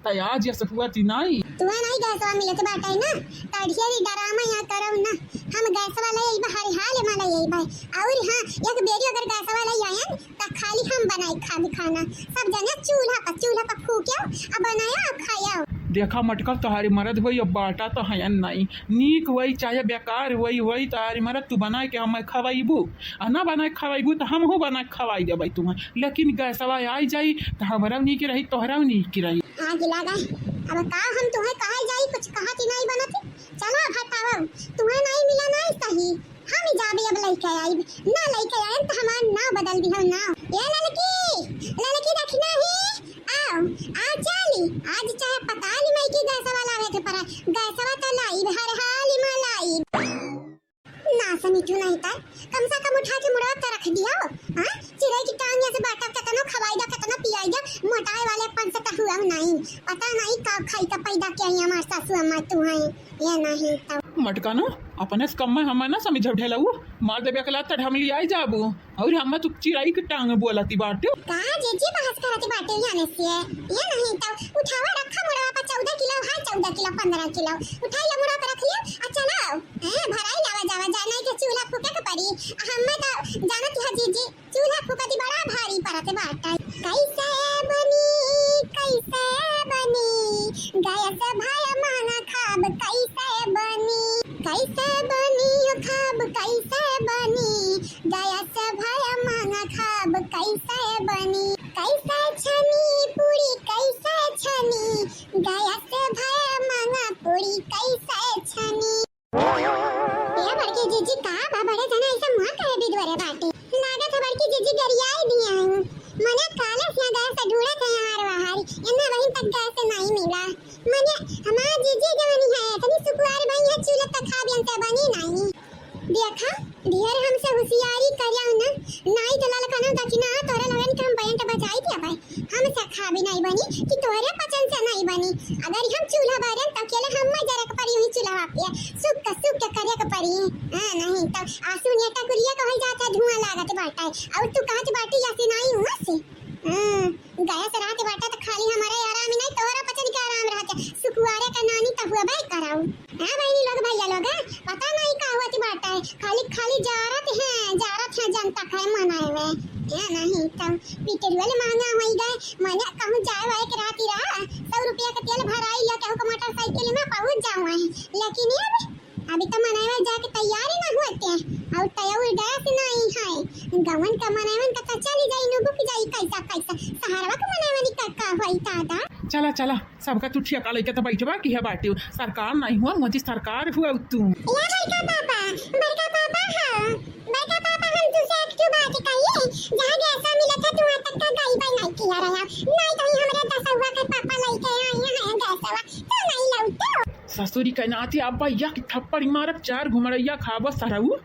त आज यस हुआ ती नहीं। तुहे नहीं गैसवा मिलत बाटे ना, त ढेरी डरामा या करौ ना। हम गैसवा ले अइबा, हर हाल मा ले अइबा। और हाँ, एक बेरी अगर गैसवा ले आयन, त खाली हम बनाई खाबी खाना। सब जने चूल्हा पर, चूल्हा पर फूक्यो, आ बनायो, आ खायो। देखा मटका, तोहारे मरद होई, अब बाटा त हयन नहीं। नीक होई चाहे बेकार होई, होई तोहारे मरद, तू बनाए के हमें खवाइबू। आ ना बनाए खवाइबू, त हमहू बनाए खवाई देबै तुम्हें। लेकिन गैसवा आई जाई, त हमरौ नीक रही, तोहरौ नीक रही। आग लागा। अब का हम तुहे कहल जाई, कुछ कहत ही नहीं बनत। चला अब हटावा, तुहे नहीं मिला नहीं सही, हम ही जाबे अब लइके आइब, ना लइके आएब त हमार नाव बदल दिहो नाव। ए ललकी, ललकी रखना ही, आओ, आ चली, आज चाहे पता नहीं मैं की गैसवा लावे के पड़ा, गैसवा त लाइब, हर हाल मा लाइब। ना समिझू नहीं त कम से कम उठा के मुड़वा त रख दियो। हाँ, चिरई की टांग से बाटा, केतनो खवाई द्या, केतनो पियाई द्या, मोटाए वाले अपन से त हुआ नहीं। पता नहीं का खाई का पैदा किया ही हमार सासू अम्मा तू है, ये नहीं तो। मटका ना, अपने से कम में हमें ना समिझ ढेलऊ, मार देबे अकला त हम लियाई जाबू। और हम तो चिरई की टांग बोलती बाटे। का जीजी बहस करती बाटे यहाँ से? ये नहीं तो उठावा रखा मुड़वा पर चौदह किलो है, चौदह किलो, पन्द्रह किलो। उठाई ला मुड़वा पर रख लियो, आ चलाओ। हैं, भराई लावा जावा, जाना है कि चूल्हा फूके के पड़ी। आ हमें तो जानत है जीजी, चूल्हा फूकती बड़ा भारी पड़त बाटे। कैसे बनी, कैसे बनी, गैस भय महंगा खाब कैसे बनी, कैसे बनी ओ खाब कैसे बनी, गैस भय महंगा खाब कैसे बनी, कैसे छनी पूरी कैसे छनी, गैस भय महंगा पूरी कैसे छनी। ए बड़की जीजी, का बा बड़े जना ऐसे मुंह काहे बिदुअरे बाटे? लागत है बड़की जीजी गरियाई दिया हूँ। मने काले से गैस ढूंढत है यार बाहर। इन्ना बहिन तक गैस नहीं मिला। मने हमार जीजी जवानी है, इतनी सुकुआर बनी है, चूल्हा तक खा बियन से बनी नहीं। देखा, ढेर हमसे होशियारी करिया ना, नाई तो ललकनो दक्षिणा तोरा लगन के हम बैंड बजाई दिया भाई। हमसे खा भी नहीं बनी कि तोहरे पचन से नहीं बनी। अगर हम चूल्हा बारन त अकेले हम जरक पड़ी हुई चूल्हा पे। सुख का सुख के करे के पड़ी। हाँ, नहीं तो आंसू नेटा कुलिया कहल जाता, धुआं लागत बाटा। और तू कहत बाटी या से नहीं हुआ से। हाँ, गैस रात बाटा त खाली हमारे आराम ही नहीं, तोहरा पचन के आराम रहता। सुकुआरे का नानी त हुआ भाई कराऊ। हाँ बहिनी लोग, भैया लोग, पता नहीं का हुआ बाटा है, खाली खाली जारत है, जारत है जनता खाए मनाए में। या नहीं तो पेट्रोल महंगा होई गए, मने कहूँ जाए वाए के राती रहा, सौ रुपया के तेल भराई लिया, केहू के मोटरसाइकिल में पहुँच जाओ है। लेकिन ये अभी, अभी तो मनाए वाए जाके तैयार ही ना होते हैं, और तैयार गैस नहीं है, गवन का मनाए वाए का तो चली जाई, नु बुक जाई, कैसा कैसा सहारवा के मनाए वाए का, का होई दादा। चला चला, सबका तू ठेका लइके त बैठबा कि है बाटे। सरकार नहीं हुआ, मोदी सरकार हुआ तू। या बड़का पापा, बड़का पापा, हाँ, बड़का पापा, हम तुझसे एक ठो बात कहिए, जहाँ गैसा मिला था, तू वहाँ तक का गई बाई नहीं किया रहा, नहीं तो ही हमरे दसवा के पापा लइके आए हैं गैसवा, तू नहीं लौटो। ससुरी के नाती अब भैया की थप्पड़ मारब, चार घुमड़ैया खाबो सरऊ।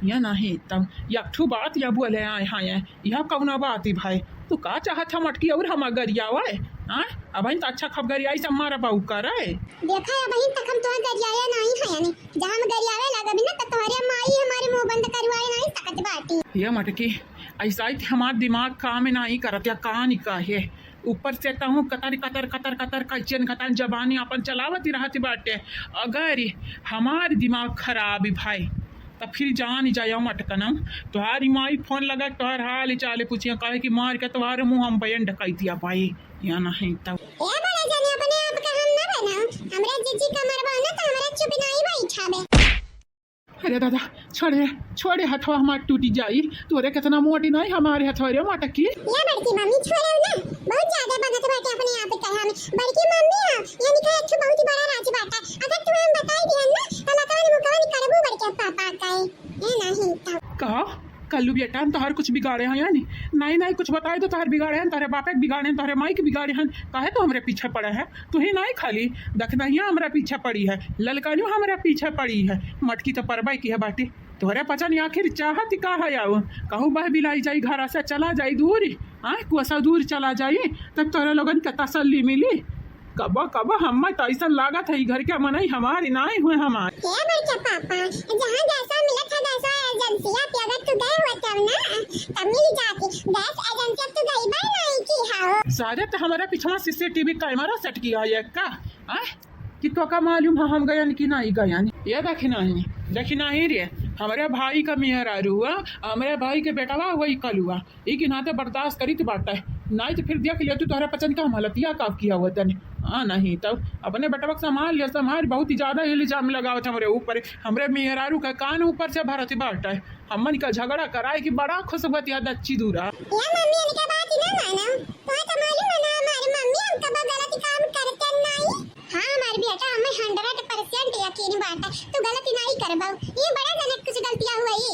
या नहीं तब एक ठो बात या बोले आए हैं, यह कौना बात है भाई? तू का चाहत है मटकी और हम गरियावे? हाँ, अबहिन त अच्छा खब गरियाई सब मारा बाऊ करे। देखा, अबहिन तक हम तोहर गरियाया नहीं है, यानी जहाँ हम गरियावे लागबी ना, त तोहरे माई हमारे मुंह बंद करवाए नहीं सकत बाटी। ये मटकी, ऐसा ही हमार दिमाग काम नहीं करत या का नहीं काहे। ऊपर से तहूँ कतर, कतर, कतर, कतर, कैचन कतर जबानी अपन चलावत ही रहत बाटे। अगर हमार दिमाग खराब है भाई, त फिर जान जाया मटकनम। तोहारी माई फोन लगा, तोहार हाल चाल पूछिया, काहे कि मार के तोहार मुंह हम बयन ढकाई दिया भाई। या नहीं तो। ए बड़े जने, अपने आप का हम ना बनाओ। हमरा जिज्जी कमर बा ना, तो हमरा चुप नहीं बैठावे। अरे दादा, छोड़े, छोड़े, हथवा हमार टूटी जाई। तोरे कितना मोटी नहीं हमारे हथवा रे मटकी। या बड़की मम्मी, छोड़े ना, बहुत ज्यादा बनत बाटे अपने आप का। हम बड़की मम्मी है, यानी कि एक बहुत बड़ा राज बाटा। अगर तुम्हें हम बताई दिहन ना, तो लकान मुकान करबू बड़के पापा का। ए नहीं तो। कहा, कल्लू बेटा, हम तोहर कुछ बिगाड़े हैं यानी? नहीं, नहीं, कुछ बताए तो तोहर बिगाड़े हैं, तोहरे बापे के बिगाड़े हैं, तोहरे माई के बिगाड़े हैं। काहे तो हमरे पीछे पड़ा है? तू ही नहीं खाली, दखनहिया हमरा पीछे पड़ी है, ललकानियो हमरा पीछे पड़ी है। मटकी तो परबाई की है बाटी। तोहरे पचन आखिर चाहत का है? आओ, कहूँ बह बिलाई जाई, घर से चला जाई दूर, हाँ, कोसा दूर चला जाई, तब तोहरे लोगन के तसल्ली मिली। कबो कबो हम्मे तो ऐसन लागत है, ई घर के मनई हमार नाई हुए हमार। ए बड़के पापा, जहाँ गैसवा मिलत है, गैसवा एजेंसिया पे अगर तू गए हुए तब ना, तब मिल जाती। गैस एजेंसिया तू गई बा नहीं की हो? सारे तो हमारे पिछवा सीसीटीवी कैमरा सेट किया है का? आय? कि तोका मालूम है हम गयन कि नहीं गयन? ये देखी नहीं, देखी नहीं रे, हमरे भाई का मेहरारू हुआ, हमरे भाई के बेटवा हुआ, ई कलुआ। ई के नाते बर्दाश्त करीत बाटे, नाहीं तो फिर देख लिया तू तोहरे पचन का हम हालतिया का किया हुआ तने। हाँ, नहीं तब अपने बेटवा के संभाल लिया, संभाल, बहुत ही ज्यादा इल्जाम लगावत हमरे ऊपर, हमरे मेहरारू का कान ऊपर से भरत बाटे। हमन का झगड़ा कराए कि बड़ा खुश बतिया दच्ची दूरा। या मम्मी, इनका बात ही ना मानो, तो तो मालूम है ना, हमारी मम्मी हम कबो गलत काम करते नहीं। हाँ, हमार बेटा, हमें हंड्रेड परसेंट यकीन बाटे, तू गलती नाहीं करबऊ। ये बड़े जने कुछ गलतियाँ हुई,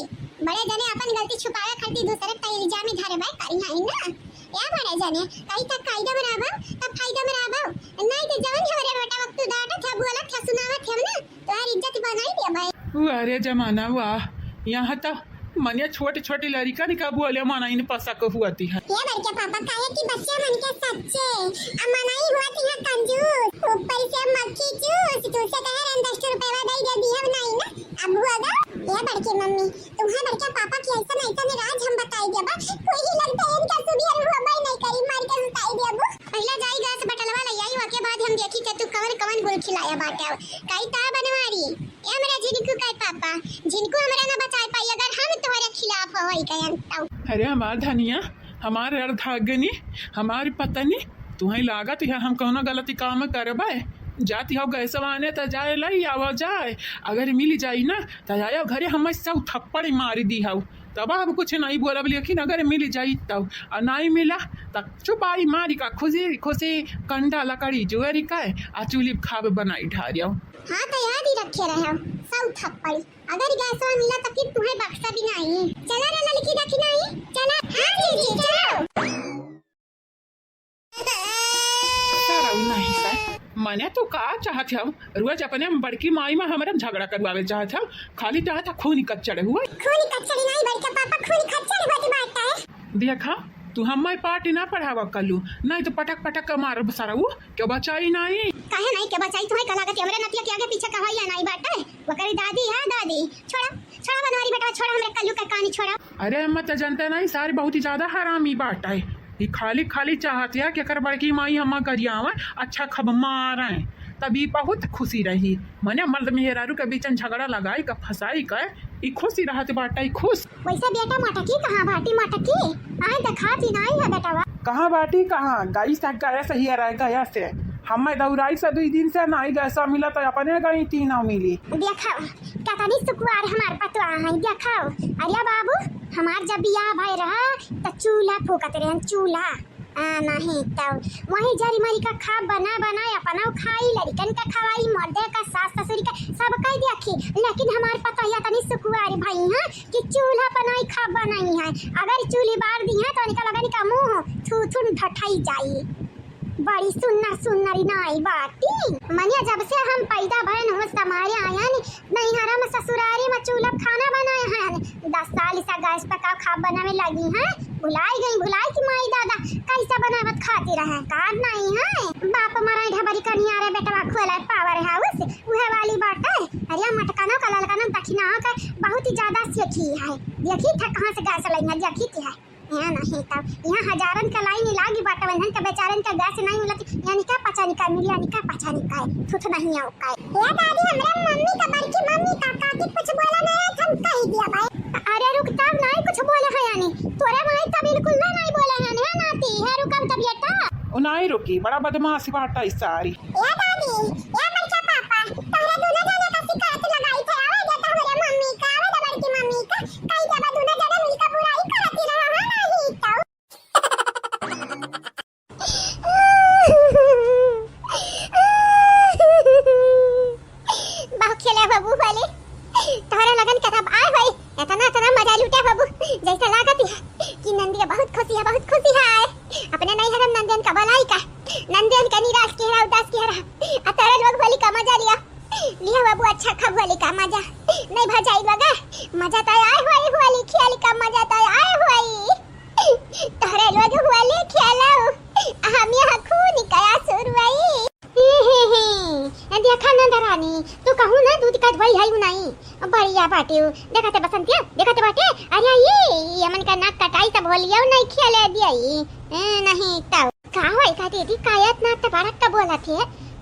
बड़े जने अपन गलती छुपावे खातिर दूसरे पे इल्जामी धरबे करी है ना। या बड़े जने, कहीं तक कायदा में रहबऊ, तब फायदा में रहबऊ। नाहीं तो जवन हमरे बेटा वक्त डांटत है, बोलत है, सुनावत है ना, तोहार इज्जत बनाई देबे। वाह रे जमाना, वाह। यहाँ तो मने छोटे छोटे लड़िकन का बोले मन इन पसक हुअती है। ये बड़के पापा, काहे कि बच्चे मन के सच्चे, आ मनई हुअती है कंजूस, ऊपर से मक्खी चूस, तू से कहे रहन दस रुपया दे दे दिहब नहीं ना, अब हुआ गा। ये बड़के मम्मी, तुम्हें बड़के पापा की ऐसा नहीं तो राज हम बताई देबा, कोई लगता है इनका सुधियर हुआ भाई नहीं करी, मार के सुताई देबो। पहला जाई गैस बटलवा ले आई, ओके बाद हम देखी के तू कवन कवन गुल खिलाया बाटे। काई ता बनवारी, ए हमरा झिनकू का पापा, झिनकू हमरा ना बचाए पाई अगर हम तोहरे खिलाफ होई गयन तौ। अरे हमार धनिया, हमार अर्धांगिनी, हमार पत्नी, तुहई लागत है हम कौनो गलती काम करबे? जाती हो गैसवा आने त जाए लई आवा जाए, अगर मिल जाई ना त आयो घरे हम सब थप्पड़ मार दी हो, तब हम कुछ नहीं बोलब, लेकिन अगर मिल जाई तब, आ नहीं मिला त चुपाई मारी का खुशी खुशी कंडा लकड़ी जोरी का आ चूल्ही खाब बनाई ढारियो। हाँ, तो याद ही रखे रहे, सौ थप्पड़। अगर गैसवा मिला, तो फिर तुम्हें बख्शा भी नहीं। चला रे ललकी दखिनाई, चला। हाँ जीजी, चलो। सरऊ नहीं सर, मने तो का चाहत हव? रोज अपने बड़की माई में हमरे झगड़ा करवावे चाहत हव, खाली चाहत हव खून कच्चड़ हुआ। खून कच्चड़ नहीं, बड़का पापा, खून कच्चड़ होत बाटे। देखा, तू हमारे पार्टी ना पढ़ावा कलू, नहीं तो पटक पटक के मारब सरऊ। के बचाई नाई? काहे नाई के बचाई? तुहे का लागत है, हमरे नतिया के आगे पीछे कहवाई नाई बाटे। ओकरी दादी है, दादी। छोड़ा, छोड़ा बनवारी बेटवा, छोड़ा हमरे कल्लू का कानी, छोड़ा। अरे अम्मा, त जनते नाई, सारी बहुत ही ज्यादा हरामी बाटे। ई खाली खाली चाहत है कि एकर बड़की माई हमा गरियावे, अच्छा खब मारे, तब ई बहुत खुशी रही। मने मर्द मेहरारू के बीचन झगड़ा लगाई का, फंसाई का, ई खुशी रहत बाटे, ई खुश। वैसे बेटा मटकी कहाँ बाटी मटकी? आए देखात ही नाई है बेटवा। कहाँ बाटी कहाँ? गई से गए से ही रह गया से। हमें दौराई से दुई दिन से नाई गैसा मिला तो अपने गई तीनों मिली। देखो, कतनी सुकुवार हमार पतवा है, देखो। अरे बाबू, हमार जब बियाह भय रहा तो चूल्हा फूकत रहे, चूल्हा। आ, नहीं तब वही जरी मरी का खाब बना बनाए, अपना खाई, लड़कन का खवाई, मर्दे का, सास ससुर का, सब कह देखी। लेकिन हमार पतोहिया तनी सुकुवारी भई हैं कि चूल्हा बनाई, खाब बनाई है। अगर चूल्ही बार दी है तो इनका लगन का मुंह थू थू ढठाई जाई। बड़ी सुन्नर सुन्नर नाई बाटी। मनिया जब से हम पैदा भयन होस हमारे आयन, नैहरा में ससुरारी में चूल्हा खाना बनाए हैं। दस साल से गैस पर का खाब बनावे लगी हैं। भुलाई गई, भुलाई कि माई दादा कैसा बनावत खाती रहे। कार नहीं है। बाप मराई ढबरी कनिया रे बेटवा खोले पावर हाउस, उहे वाली बाटे। अरे मटकनो का ललकनो दखिना का बहुत ही ज्यादा सेखी है। देखी था कहाँ से गैस लई है, देखी थी है। यहाँ नहीं तब, यहाँ हजारन का लाइन लागी बाटे, वहन के बेचारन के गैस नहीं मिलत। यानी का पचा निकाय मिली, यानी का पचा निकाय, थुथ नहीं आओ काय। ए दादी, हमरा मम्मी का, बड़की मम्मी का, काकी कुछ बोला नहीं है, हम कह दिया भाई। अरे रुक, तब नहीं कुछ बोले है यानी, तोरे भाई तब बिल्कुल ना नहीं बोले है, है नाती, है रुक अब तब ये टा। ओ ना नहीं रुकी, बड़ा बदमाश बाटा ई सारी। ए दादी, ए बड़का पापा, तोहरे दुनो जने का शिकायत लगाई थे, आवे दे तोहरे मम्मी का, आवे दे बड़की मम्मी का, कही जब दुनो जने मिलकर बुराई करती रहो, हाँ, नहीं तो। बहुत खेले बाबू होली, तोहरे लगन के तब आए होई, इतना, इतना मजा लूटे बाबू, जैसे लागत है कि नंदिया बहुत खुशी है, बहुत खुशी है। अपने नैहर में नंदियन का भलाई का, नंदियन का निराश के रहा, उदास के रहा, आ तोहरे लोग होली का मजा लिया, लिया बाबू, अच्छा खूब होली का मजा। नहीं भजाई बगा, मजा तो आए होई होली खेल का, मजा तो आए होई। तोहरे लोग होली खेलो, हम यहाँ खून का आंसू रोई। ही, ही, ही। ए, देखा नंद रानी, तू कहूँ ना दूध का ढोई है नहीं। बढ़िया बाटे हो। देखा ते बसंतिया, देखा ते बाटे। अरे ये, ये हमन का नाक कटाई तब होलिया नहीं खेले दिया ई। ए, नहीं तब। का होई का दीदी, का इतना तबारक का बोला थे?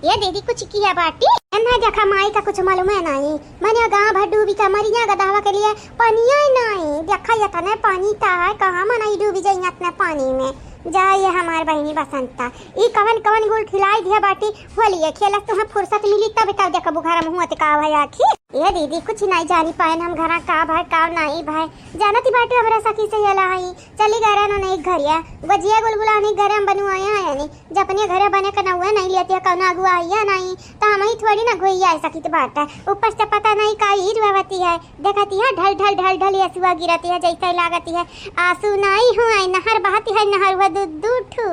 ये दीदी कुछ किया बाटी? ना देखा माई का कुछ मालूम है नहीं। मने गाँव भर डूबी का मरिया गदहवा के लिए पनिया ही नहीं। देखा इतने पानी ता है, कहाँ मनई डूबी जाई इतने पानी में। जा ये हमार बहिनी बसंता, ई कवन कवन गुल खिलाई दिया बाटी, होलिये खेलस तुहें फुर्सत मिली तब, तब देखबू घर में हुआ ते का भय आखिर। ए दीदी, कुछ नहीं जानी पाएन हम घरा का भय, का नहीं भय। जानती बाटू हमरा सखी से यला हई, चली गए रहन उन्हें घरिया, गोजिया गुलगुला उन्हें घर में बनवाए हैं यानी, जब अपने घरे बने के नौवे नहीं लेती है, कौनो अगुआ आइया नहीं, तो हम ही थोड़ी ना घुइया सकित बाटा। ऊपर से पता नहीं का ईर बवती है, देखती है ढल ढल ढल ढल ये सुआ गिरती है, जैसे लागती है आंसू नहीं हुआ, नहर बहती है, नहर हुआ दू, दू ठू।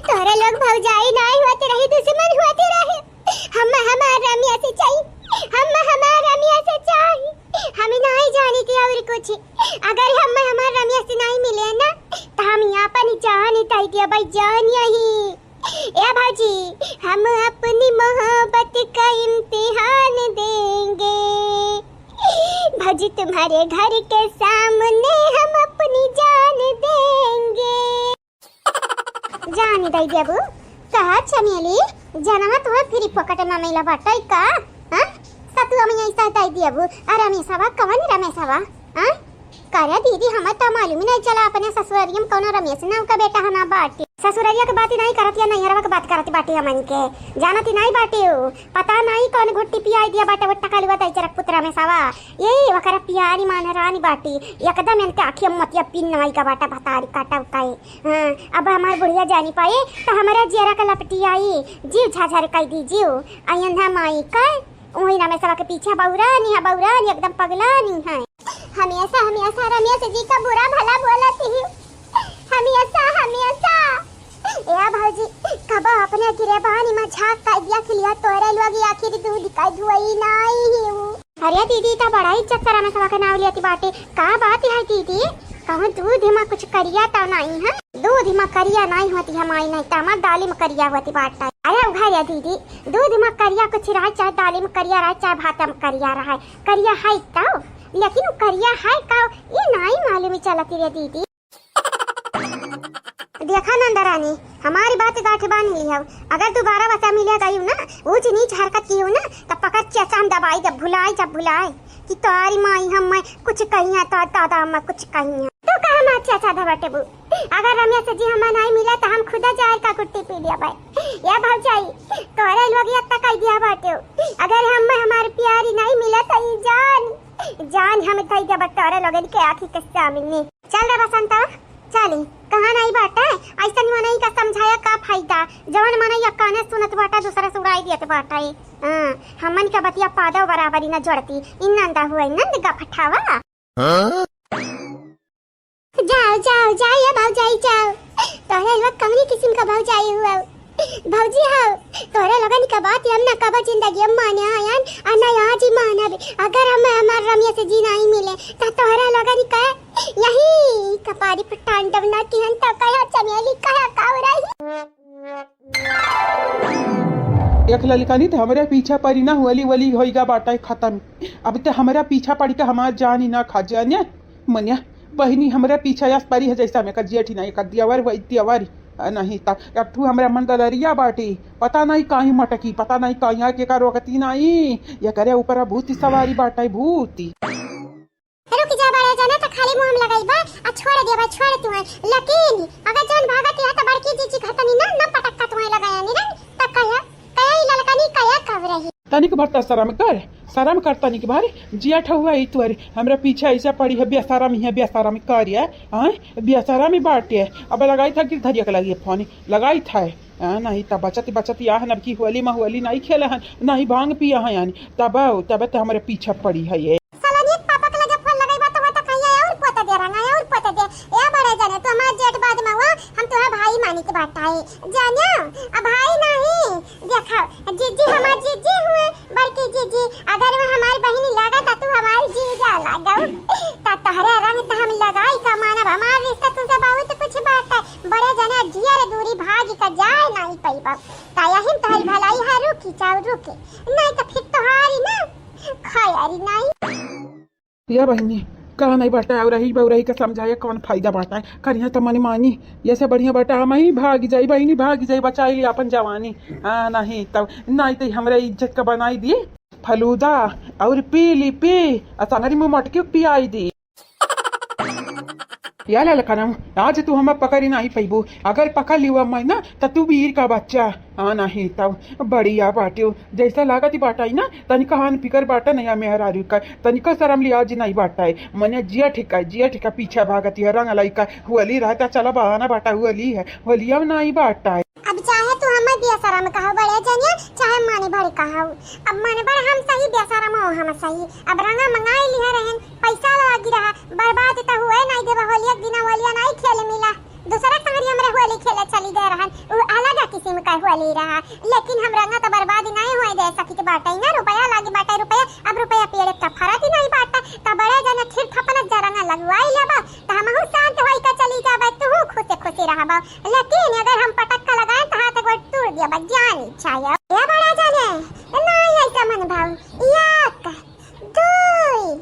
तोरे लोग भौजाई नाई होत रही, दुश्मन होत रहे। हम हमार रमिया से चाही, हम हमार रमिया से चाही। हम नाई जानी थी और कुछ। अगर हम हमार रमिया से नाई मिले ना, तो हम यहाँ पर जान ही दे दिया भाई, जान यही। ए भौजी, हम अपनी मोहब्बत का इम्तिहान देंगे। भौजी, तुम्हारे घर के सामने हम अपनी जान देंगे। जानी दई देबू, कहा चमेली, जनवा तोहर फ्री पॉकेट में मिला बाटे का? हाँ? सतुआ में ऐसा दई देबू, आ रमेशवा, कवन रमेशवा? हाँ? करे दीदी, हमें तो मालूम ही नहीं चला, अपने ससुररिया में कौनो रमेश नाम का बेटा हना बाटे। ससुररिया के बात ही नहीं करत या नैहरवा के बात करत बाटे हमन के, जानत ही नहीं बाटे हो। पता नहीं कौन घुट्टी पियाई दिया बाटे, वो टकलुआ दई चरक पुत रमेशवा। ये वकर प्यारी मान रानी बाटी, एकदम इनके आँखिया मोतिया पिन नाई का बाटा भतारी काटा उकाए। हाँ, अब हमार बुढ़िया जानी पाए, तो हमारा जियरा का लपटी आई, जीव झाझर कई दी जीव। अयंधा माई का, वही रमेशवा के पीछे बौरानी है, बौरानी एकदम पगलानी है। हमेशा, हमेशा रमेश जी का बुरा भला बोलती है, हमेशा, हमेशा। ए भौजी, कब अपने गिरेबानी में झाँक कर दिया खिलिया तोरे लोग आखिर दूध का धुआई नाई ही हूँ। अरे दीदी, त बड़ा इज्जत से रमेशवा के नाव लियती बाटे। का बात है दीदी? कहूँ दूध में कुछ करिया तो नहीं है? दूध में करिया नहीं होती है माई, नहीं तो हमार दाली में करिया होती बाटे। अरे उघारिया दीदी, दूध में करिया कुछ रहे, चाहे दाली में करिया रहे, चाहे भात में करिया रहे, करिया है तो, लेकिन वो करिया है का, ये नहीं मालूम ही चलती रे दीदी। देखा नंदरानी, हमारी बात गांठ बांध ली हो। अगर दोबारा बसा मिले गई हो ना, ऊंच नीच हरकत की हो ना, तब पकड़ के चाम दबाई, जब भुलाई, जब भुलाई कि तोरी माई हम मैं कुछ कहिया तो दादा हम मैं कुछ कहिया। तो कहा हमार चाचा धबाटे बू, अगर रमेश जी हमें नहीं मिला तो हम खुदा जाए का कुट्टी पी लिया भाई। या भौजाई, तोरे लोग ये तक कह दिया बाटे, अगर हम मैं हमारे प्यारी नहीं मिला तो ये जान, जान हम दे देब तोरे लोगन के आँखी के सामने। चल रे बसंता, चली, कहाँ नहीं बाटे, ऐसन मनई का समझाया का फायदा, जवन मनई या काने सुनत बाटे, दूसरा सुनाई देत बाटे। हाँ, हमन के बतिया पादव बराबरी न जोड़ती, ई नंदा हुए नंद का फठावा। हाँ? जाओ, जाओ, जाओ, या भौजाई जाओ, तोरे लोग कमनी किस्म का भौजाई हुआ। भौजी हो, तोरे लोगन का बात हम ना कबो जिंदगी में माने आयन, आ ना आज ही मानब। अगर हम हमार रमिया से जी नहीं मिले, तो तोरे लोगन का यही कपारी पर तांडव ना किहन, तो कहा चमेली, कहा कावराई। एक ललकनी तो हमरे पीछा परी ना, होली वली होइगा बाटे खत्म। अब तो हमरा पीछा पड़ी के हमार जान ही ना खा जाने। मनिया बहिनी हमरा पीछे यस परी है, जैसा में कर जेठी नहीं कर दिया वर वही दिया वर। आ, नहीं ता अब तू हमरा मन दलरिया बाटी, पता नहीं काहीं मटकी, पता नहीं काहीं आके का रोकती नहीं, ये करे ऊपर भूती सवारी बाटे भूती। रुक जा बड़े जने, तो खाली मुंह में लगाई बा। छोड़ देबा, छोड़ तू है। लेकिन अगर जौन भागत है तो बड़की जीजी घर तनी ना, ना पटक्का तू है लगाया नी रंग, त कहे, कहे ई ललकनी कहे कब रही। तनिक भर त शरम कर, शरम कर तनिक भर। जिया ठहुआ ई तुअर हमरा पीछे ऐसा पड़ी है, बेशरम ही है, बेशरम कर ये, हाँ, बेशरम ही बाटे। अब लगाई था गिरधरिया के लगी फोन, लगाई था। हाँ, नहीं त बचत बचत या है, अब की होली में होली नहीं खेले हन, नहीं भांग पिया है यानी, तब, तब तो हमारे पीछे पड़ी है ये। साला निक पापा के लगे फोन लगाई बा, तो वो तो कहिया और पोते दे रहा है, और पोते दे। ए बड़े जाने, तू हमार जेठ बाद में हुआ, हम तुम्हारा भाई मानित बाटा है, जानियो, अब भाई नहीं, देखा, जीजी हमार जीजी हुए, बड़की जीजी, अगर वो हमारी बहिनी लागा, त तू हमार जीजा लागो। त तहरे रंग त हम लगाई का मानब, हमार रिश्ता तुमसे बहुत कुछ बाटे। बड़े जने जियर दूरी भागी का जाए नहीं पइबा। त यही में तोहरी भलाई है, रुकी जाओ, रुकी। नहीं त फिर तोहारी ना, खैरी नहीं। या बहिनी, कहा नहीं बाटे, और रही बउरही के समझाए कौन फायदा बाटे, करिया त मन मानी। ये से बढ़िया बाटे, हम ही भाग जाई बहिनी, भाग जाई, बचाई ली अपन जवानी। हाँ, नहीं तब, नहीं त हमरे इज्जत का बनाई दी फलूदा, और पी ली पी, आ संगरी मुँह मटकी पियाई दी। या ललकनम, आज तू हमें पकड़ी नहीं पइबू, अगर पकड़ लियो मैं ना, त तू बीर का बच्चा। हाँ, नहीं तब बढ़िया बाटे, जैसा लागत ही बाटा ही ना, तनिका हान फिकर बाटा नहीं मेहरारू का, तनिका शरम लिहाज नहीं बाटा है। मने जिया ठिका, जिया ठिका पीछे भागत है, रंग लइका, होली रहता, चला बहाना बाटा, होली है, होलिया में नहीं बाटा है। अब चाहे तू हमें बेशरम कहो बड़े जनिया, चाहे मानी भर कहो, अब मन बड़ हम सही, बेशरम हो हम सही। अब रंगा मंगाई लिहे रहन, पैसा लागी रहा, बर्बाद त हुए नहीं देबा, होलिया के दिना होलिया नहीं खेले मिला, दूसरा संगरी हमरे होली खेले चली गए रहन, उ अलग किस्म का होली रहा। लेकिन हम रंगा त बर्बाद नहीं होए दे सकी के बाटे ना, रुपया लागी बाटे रुपया, अब रुपया पेड़ का फरत ही नहीं बाटे, त बड़े जने फिर थपनत जा रंगा लगवाई लेबा, त हमहू शांत होई के चली जाबे, तू खुशी खुशी रहबा। लेकिन अगर हम पटक्का लगाए त हाथ एक बार तोड़ दिया बा, जानी चाहिए। ए बड़ा जाने, नहीं ऐसा मन भाव, एक, दुई,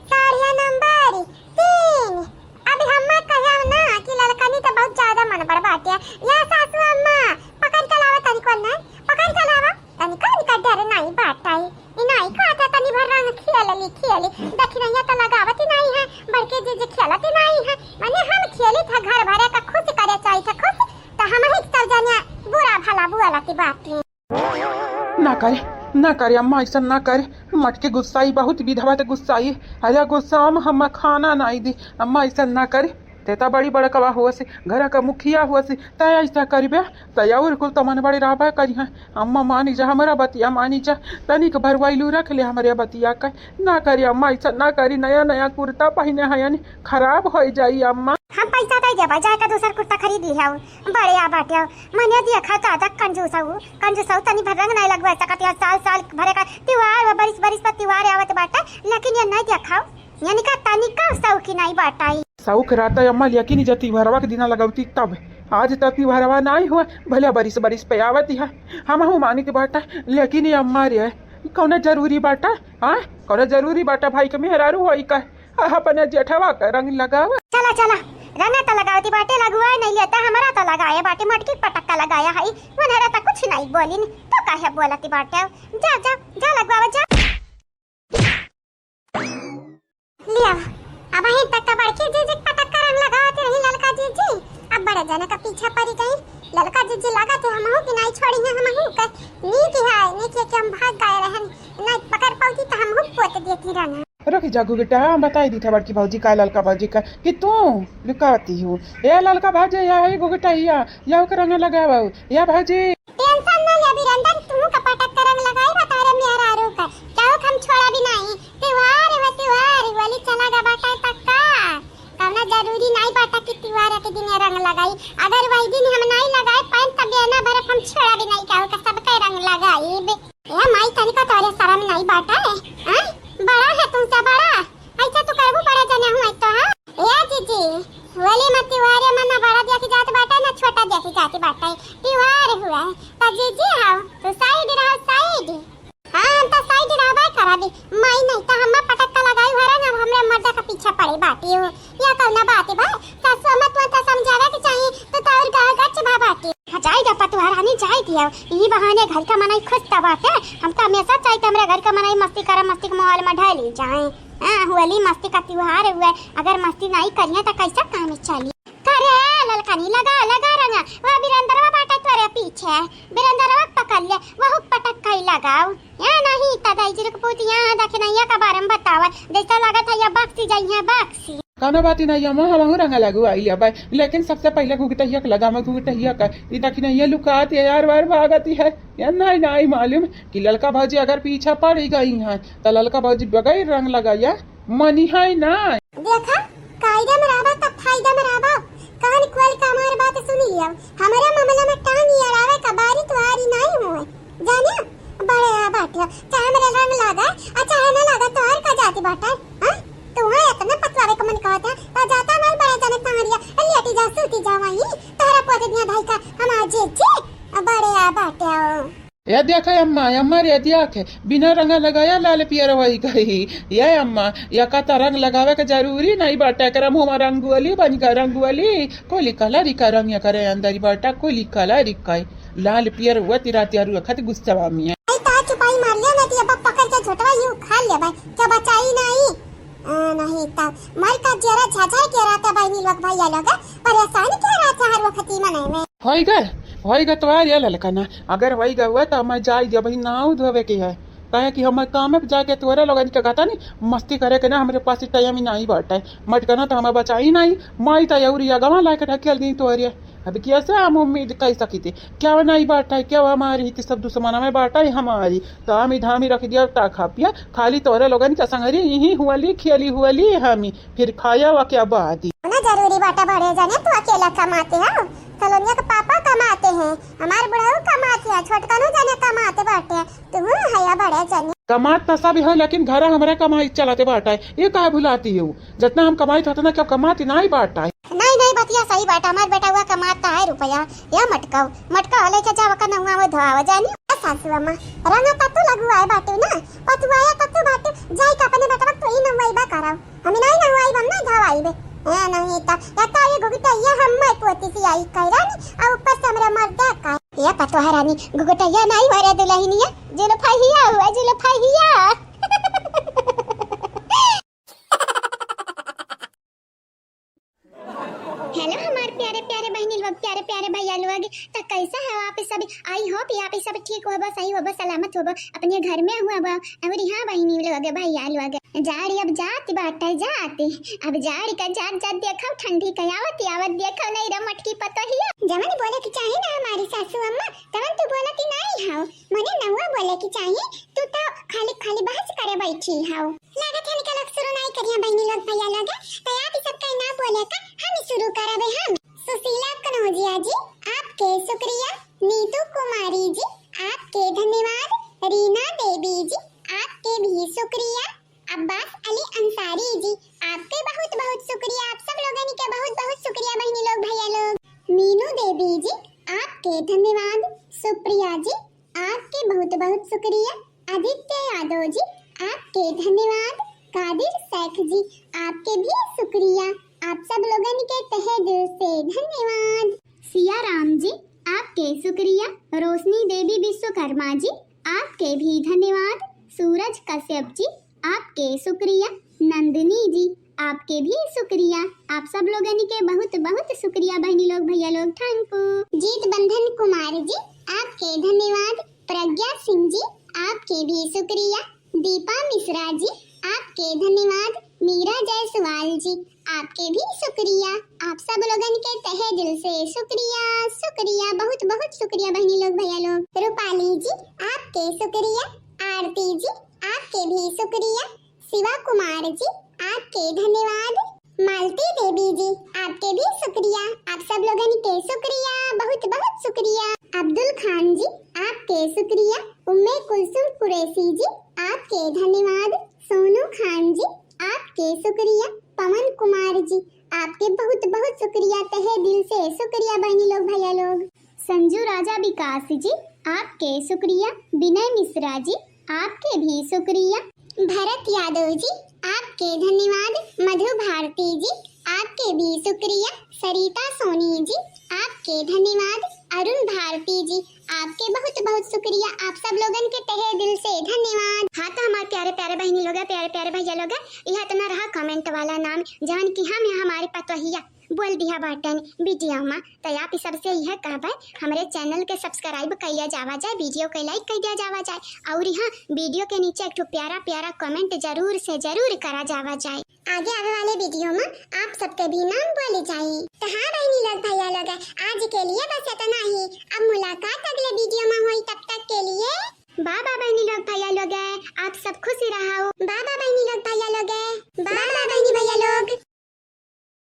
साड़िया नंबर तीन। अब हम्मा कहब ना कि ललकनी त बहुत ज्यादा मन बड़ बाटे। या सासू अम्मा, पकड़ के लावा तनिको ना, पकड़ के लावा। तनिको इनका डर नहीं बाटे। ई नहीं कहता तनी भर रंग खेल ली, खेल ली। दखिनैया त लगावत ही नहीं है, बड़के जीजी खेलत ही नहीं है। मने हम खेली था घर भरे का खुश करे चाहिए था, खुश। त हम ही सब जनिया बुरा भला बोलत बाटे। ना करे, ना करे अम्मा, ऐसा ना करे। मटके गुस्साई बहुत, विधवा त गुस्साई। अरे गुस्सा में हम खाना नाई दी। अम्मा ऐसा ना करे, ते त बड़ी बड़कवा हुआ से, घर का मुखिया हुआ से, तै ऐसा करबे, तै और कुल तमन बड़े रहबे करिहैं। अम्मा मानी जा, हमरा बतिया मानी जा, तनिक भरवाइलू रख ले हमरे बतिया का। ना करे अम्मा, ऐसा ना करी, नया नया कुर्ता पहिने हयन, खराब होइ जाई अम्मा। हम पैसा दे देबा, जाके दूसर कुर्ता खरीद लिहाउ, बड़े आ बाटे। मने देखा का तक कंजूस हऊ, कंजूस हऊ, तनी भर रंग नहीं लगवा सकत है। साल साल भरे का त्योहार बा, बरिस बरिस पर त्योहार आवत बाटे, लेकिन ये नहीं देखाओ, यानी का तनिका शौकी नहीं बाटाई। शौक रहता अम्मा, लेकिन जब त्योहारवा के दिना लगौती तब, आज तक त्योहारवा नहीं हुआ, भले बरिस बरिस पे आवत है, हमहू मानित बाटा, लेकिन ये अम्मा रे, कौनो जरूरी बाटा? हाँ, कौनो जरूरी बाटा भाई के मेहरारू होई का? अपने जेठवा के रंग लगावा। चला, चला, रंगा त लगावती बाटे, लगुआ नहीं लेता, हमरा त लगाए बाटे, मटकी पटक्का लगाया है, उन्हरा त कुछ नहीं बोलिन, तो काहे बोलती बाटे? जा, जा, जा लगवावा, जा। लिया, अब अहीं तक त बड़की जीजी पटक्का रंग लगावती रही ललका जीजी, अब बड़े जने का पीछे पड़ी गई। ललका जीजी लागत है हमहू की नहीं छोड़ी है, हमहू के नीक है, नीक है कि हम भाग गए रहन, नहीं पकड़ पाउती त हमहू पोत देती रहन। रुक जा गुगटा, हम बताई दी था बड़की भौजी का, ललका भौजी का, कि तू लुकाती हो। ए ललका भौजी, या है गुगटा, या, या ओकर रंग लगावा, या भौजी। टेंशन ना ले वीरेंद्र, तू का पटक के रंग लगाई बा तोहरे मेहरारू का, केहू के हम छोड़ा भी नहीं। त्योहार है, त्योहार, होली चला गा बाटा तक का, कौना जरूरी नहीं बाटा कि त्योहार के दिन रंग लगाई। अगर वही दिन हम नहीं लगाए पाए तब ये ना बरफ हम छोड़ा भी नहीं, केहू का सबके रंग लगाई। ए माई, तनिका तोरे शरम नहीं बाटे, हैं? बड़ा है तुमसे बड़ा, ऐसा तू करबू बड़े जने हुए तो, हाँ? ए जीजी, होली में त्योहारे में ना बड़ा देखी जात बाटे, ना छोटा देखी जात बाटे, त्योहार हुआ है, तो जीजी आओ, तू साइड रहो, साइड। हाँ, हम तो साइड रहबे करबी, माई नहीं तो हम्मा पटक्का लगाई भरन, अब हमरे मर्दा का पीछे पड़े बाटी हो, या कौना बात बा? सासू अम्मा तुम तो समझावे के चाहिए, तो तोर गाल गच भा बाटी। हाँ, जाई जा पतुआ रानी, जाई दिया। ई बहाने घर का मनई खुश त बाटे। हम त हमेशा चाही कि हमरे घर का मनई मस्ती करे, मस्ती के माहौल में ढली जाए। हाँ, होली मस्ती का त्योहार हुआ, अगर मस्ती नाहीं करिया तो कैसा काम चली? करे ललकनी, लगा, लगा रंगा, वो बिरंदरवा बाटा तोरे पीछे, बिरंदरवा पकड़ ले, वहू पटक कई लगाओ। या नहीं, त दाई जी के पूत यहाँ दखिनैया का बारे में बतावा, जैसा लागत है या बक्सी जाई है बक्सी। कौनो बात नहीं, हम, हमहू रंग लगवाई लेबै, लेकिन सबसे पहले घुघटहिया के लगावे, घुघटहिया का। ई दखिनैया लुकात है यार, बार भागत है। या नहीं, नहीं मालूम कि ललका भौजी अगर पीछा पड़ गई हैं, तो ललका भौजी बगैर रंग लगाया मनी है ना। देखा, कायदा में रहबा तब फायदा में रहबा। कान खोल के हमार बात सुन लिया। हमारे मामला में टांग अड़ावे का बारी तुहारी नहीं हुए। जानिया, बड़े आ बाटे, चाहे मेरा रंग लागे, आ चाहे ना लागे, तोहर का जाति बाटे, हाँ? तू वहाँ इतना पतवावे का मन कहत है, तो जाता हमारे बड़े जाने तारिया, लेटी जा, सूती जा वहीं, तोहरा पोते दिया भाई का, हमार जे जे, बड़े आ बाटे। ए देखे अम्मा, अम्मा रे देखे, बिना रंगा लगाया लाल पियर होई गई। ये अम्मा, या का त रंग लगावे के जरूरी नहीं बाटे, एकरा मुँह में रंगोली बन गई, रंगोली। कोली कलर का रंग एकरे अंदर ही बाटा, कोली कलर का। लाल पियर हुआ तिरा तियारू रखत गुस्सा में है। आई ता चुपाई मार लिया, नहीं तो अब पकड़ के झोटवा यूं खा ले भाई, क्या बचाई नहीं। आ, नहीं ता मर का जरा झाझा के रहता भाई, नीलवक भैया लगा परेशान के रहता हर वक्त ही मने में। होई गए, होई गए तोहार ये ललकना। अगर होई गए हुआ तो मैं जाई जब ही नाव धोवे के है, काहे कि हम काम पे जाके तोरा लोगन के कहता नहीं, मस्ती करे के ना, हमरे पास टाइम ही नहीं बाटे। मटकना तो हमें बचाई नहीं, माई तो अउरी अगवा लाके ढकेल दी तोहरे। अब कैसे हम उम्मीद कर सकी थे? क्या नहीं बाटे, क्या हमारी ही सब दुश्मन में बाटे हमारी। तामी धामी रख दिया ता खा पिया, खाली तोहरे लोगन के संगरी यही हुअली खेली हुअली हमी, फिर खाया वा क्या बादी। ना जरूरी बाटे बड़े जाने तू अकेला कमाते हो, सलोनिया के पापा कमाते हैं, हमार बुढ़ऊ कमाते हैं, छोटकनो जाने कमाते बाटे, तू है या बड़े जाने। कमात तो सब है, लेकिन घर हमरा कमाई चलाते बाटे, ये काहे भुलाती हो? जितना हम कमाई थे उतना क्यों कमाती नहीं बाटे। नहीं, नहीं, बतिया सही बाटे, हमार बेटा हुआ कमाता है रुपया। या मटकाओ, मटकाओ लेके जाओ, का नहुआ वो धोआवा जानी। ए सासू अम्मा, रंगा तत्तू लगुआए बाटू ना, पतुआया तत्तू बाटू, जाई के अपने बेटवा तू ही नहुआई बा कराओ। हम नहीं नहुआई बम ना धोआई बे। ए नहीं त, या तो ये घुघटा ये हम मैं पोती सी आई कह रानी, आ ऊपर से हमरा मर्दा का। या पतोह रानी, घुघटा या नहीं हो रे दुल्हनिया, जुल्फा हिया हुआ, जुल्फा हिया। हेलो हमार प्यारे प्यारे बहिनी लोग, प्यारे प्यारे भैया लोग, त कैसा है आप सब? I hope आप सब ठीक होबो, सही होबो, सलामत होबो, अपने घर में होबो। और हाँ बहिनी लोग, भैया लोग, जाड़ी अब जात बाटे जात, अब जाड़ी का जात जात देखो, ठंडी का आवत आवत देखो, नहीं रे मटकी पतोहिया। जवन बोले के चाही ना हमारी सासू अम्मा, तवन तू बोलती नहीं हो। मने नहुआ बोले के चाही, तू तो खाली खाली बहस करे बैठी हौ। लागत है इनका लोग शुरू नहीं करिया बहिनी लोग भैया लोग, तो आप ही सबका ना बोले का हम शुरू करबे हम। सुशीला कनौजिया जी, आपके शुक्रिया। नीतू कुमारी जी, आपके धन्यवाद। रीना देवी जी, आपके भी शुक्रिया। अब्बास अली अंसारी जी, आपके बहुत बहुत शुक्रिया, आप सब लोगन के बहुत बहुत शुक्रिया बहिनी लोग भैया लोग। मीनू देवी जी, आपके धन्यवाद। सुप्रिया जी, आपके बहुत बहुत शुक्रिया। आदित्य यादव जी, आपके धन्यवाद। कादिर शेख जी, आपके भी शुक्रिया, आप सब लोगन के तहे दिल से धन्यवाद। सिया राम जी, आपके शुक्रिया। रोशनी देवी विश्वकर्मा जी, आपके भी धन्यवाद। सूरज कश्यप जी, आपके शुक्रिया। नंदिनी जी, आपके भी शुक्रिया। आप सब लोगन के बहुत बहुत शुक्रिया बहनी लोग, भैया लोग, thank you। जीत बंधन कुमार जी, आपके धन्यवाद। प्रज्ञा सिंह जी, आपके भी शुक्रिया। दीपा मिश्रा जी, आपके धन्यवाद। मीरा जायसवाल जी, आपके भी शुक्रिया। आप सब लोगन के तहे दिल से शुक्रिया, शुक्रिया, बहुत बहुत शुक्रिया बहनी लोग, भैया लोग। रूपाली जी, आपके शुक्रिया। आरती जी, आपके भी शुक्रिया। शिवा कुमार जी, आपके धन्यवाद। मालती देवी जी, आपके भी शुक्रिया, आप सब लोगन के शुक्रिया, बहुत बहुत शुक्रिया। अब्दुल खान जी, आपके शुक्रिया। उम्मे कुलसुम कुरैशी जी, आपके धन्यवाद। सोनू खान जी, आपके शुक्रिया। पवन कुमार जी, आपके बहुत बहुत शुक्रिया, तहे दिल से शुक्रिया बहनी लोग, भैया लोग। संजू राजा विकास जी, आपके शुक्रिया। विनय मिश्रा जी, आपके भी शुक्रिया। भरत यादव जी, आपके धन्यवाद। मधु भारती जी, आपके भी शुक्रिया। सरिता सोनी जी, आपके धन्यवाद। अरुण भारती जी, आपके बहुत बहुत शुक्रिया, आप सब लोगन के तहे दिल से धन्यवाद। हाँ तो हमारे प्यारे प्यारे बहनी लोग, प्यारे प्यारे भैया लोग, यह इतना रहा कमेंट वाला नाम, जवन कि हम यहाँ हमारे पतोहिया बोल दिया बाटन वीडियो में। तो आप ई सबसे यह कहबे, हमरे चैनल के सब्सक्राइब कइया जावा जाए, वीडियो के लाइक कइ दिया जावा जाए, और यहाँ वीडियो के नीचे एक ठो प्यारा प्यारा कमेंट जरूर से जरूर करा जावा जाए। आगे आवे वाले वीडियो में आप सबके भी नाम बोले जाए। तो हाँ बहनी लोग भैया लोग, आज के लिए बस इतना ही। अब मुलाकात अगले वीडियो में होई, तब तक के लिए bye bye बहनी लोग भैया लोग, आप सब खुश रहो। Bye bye।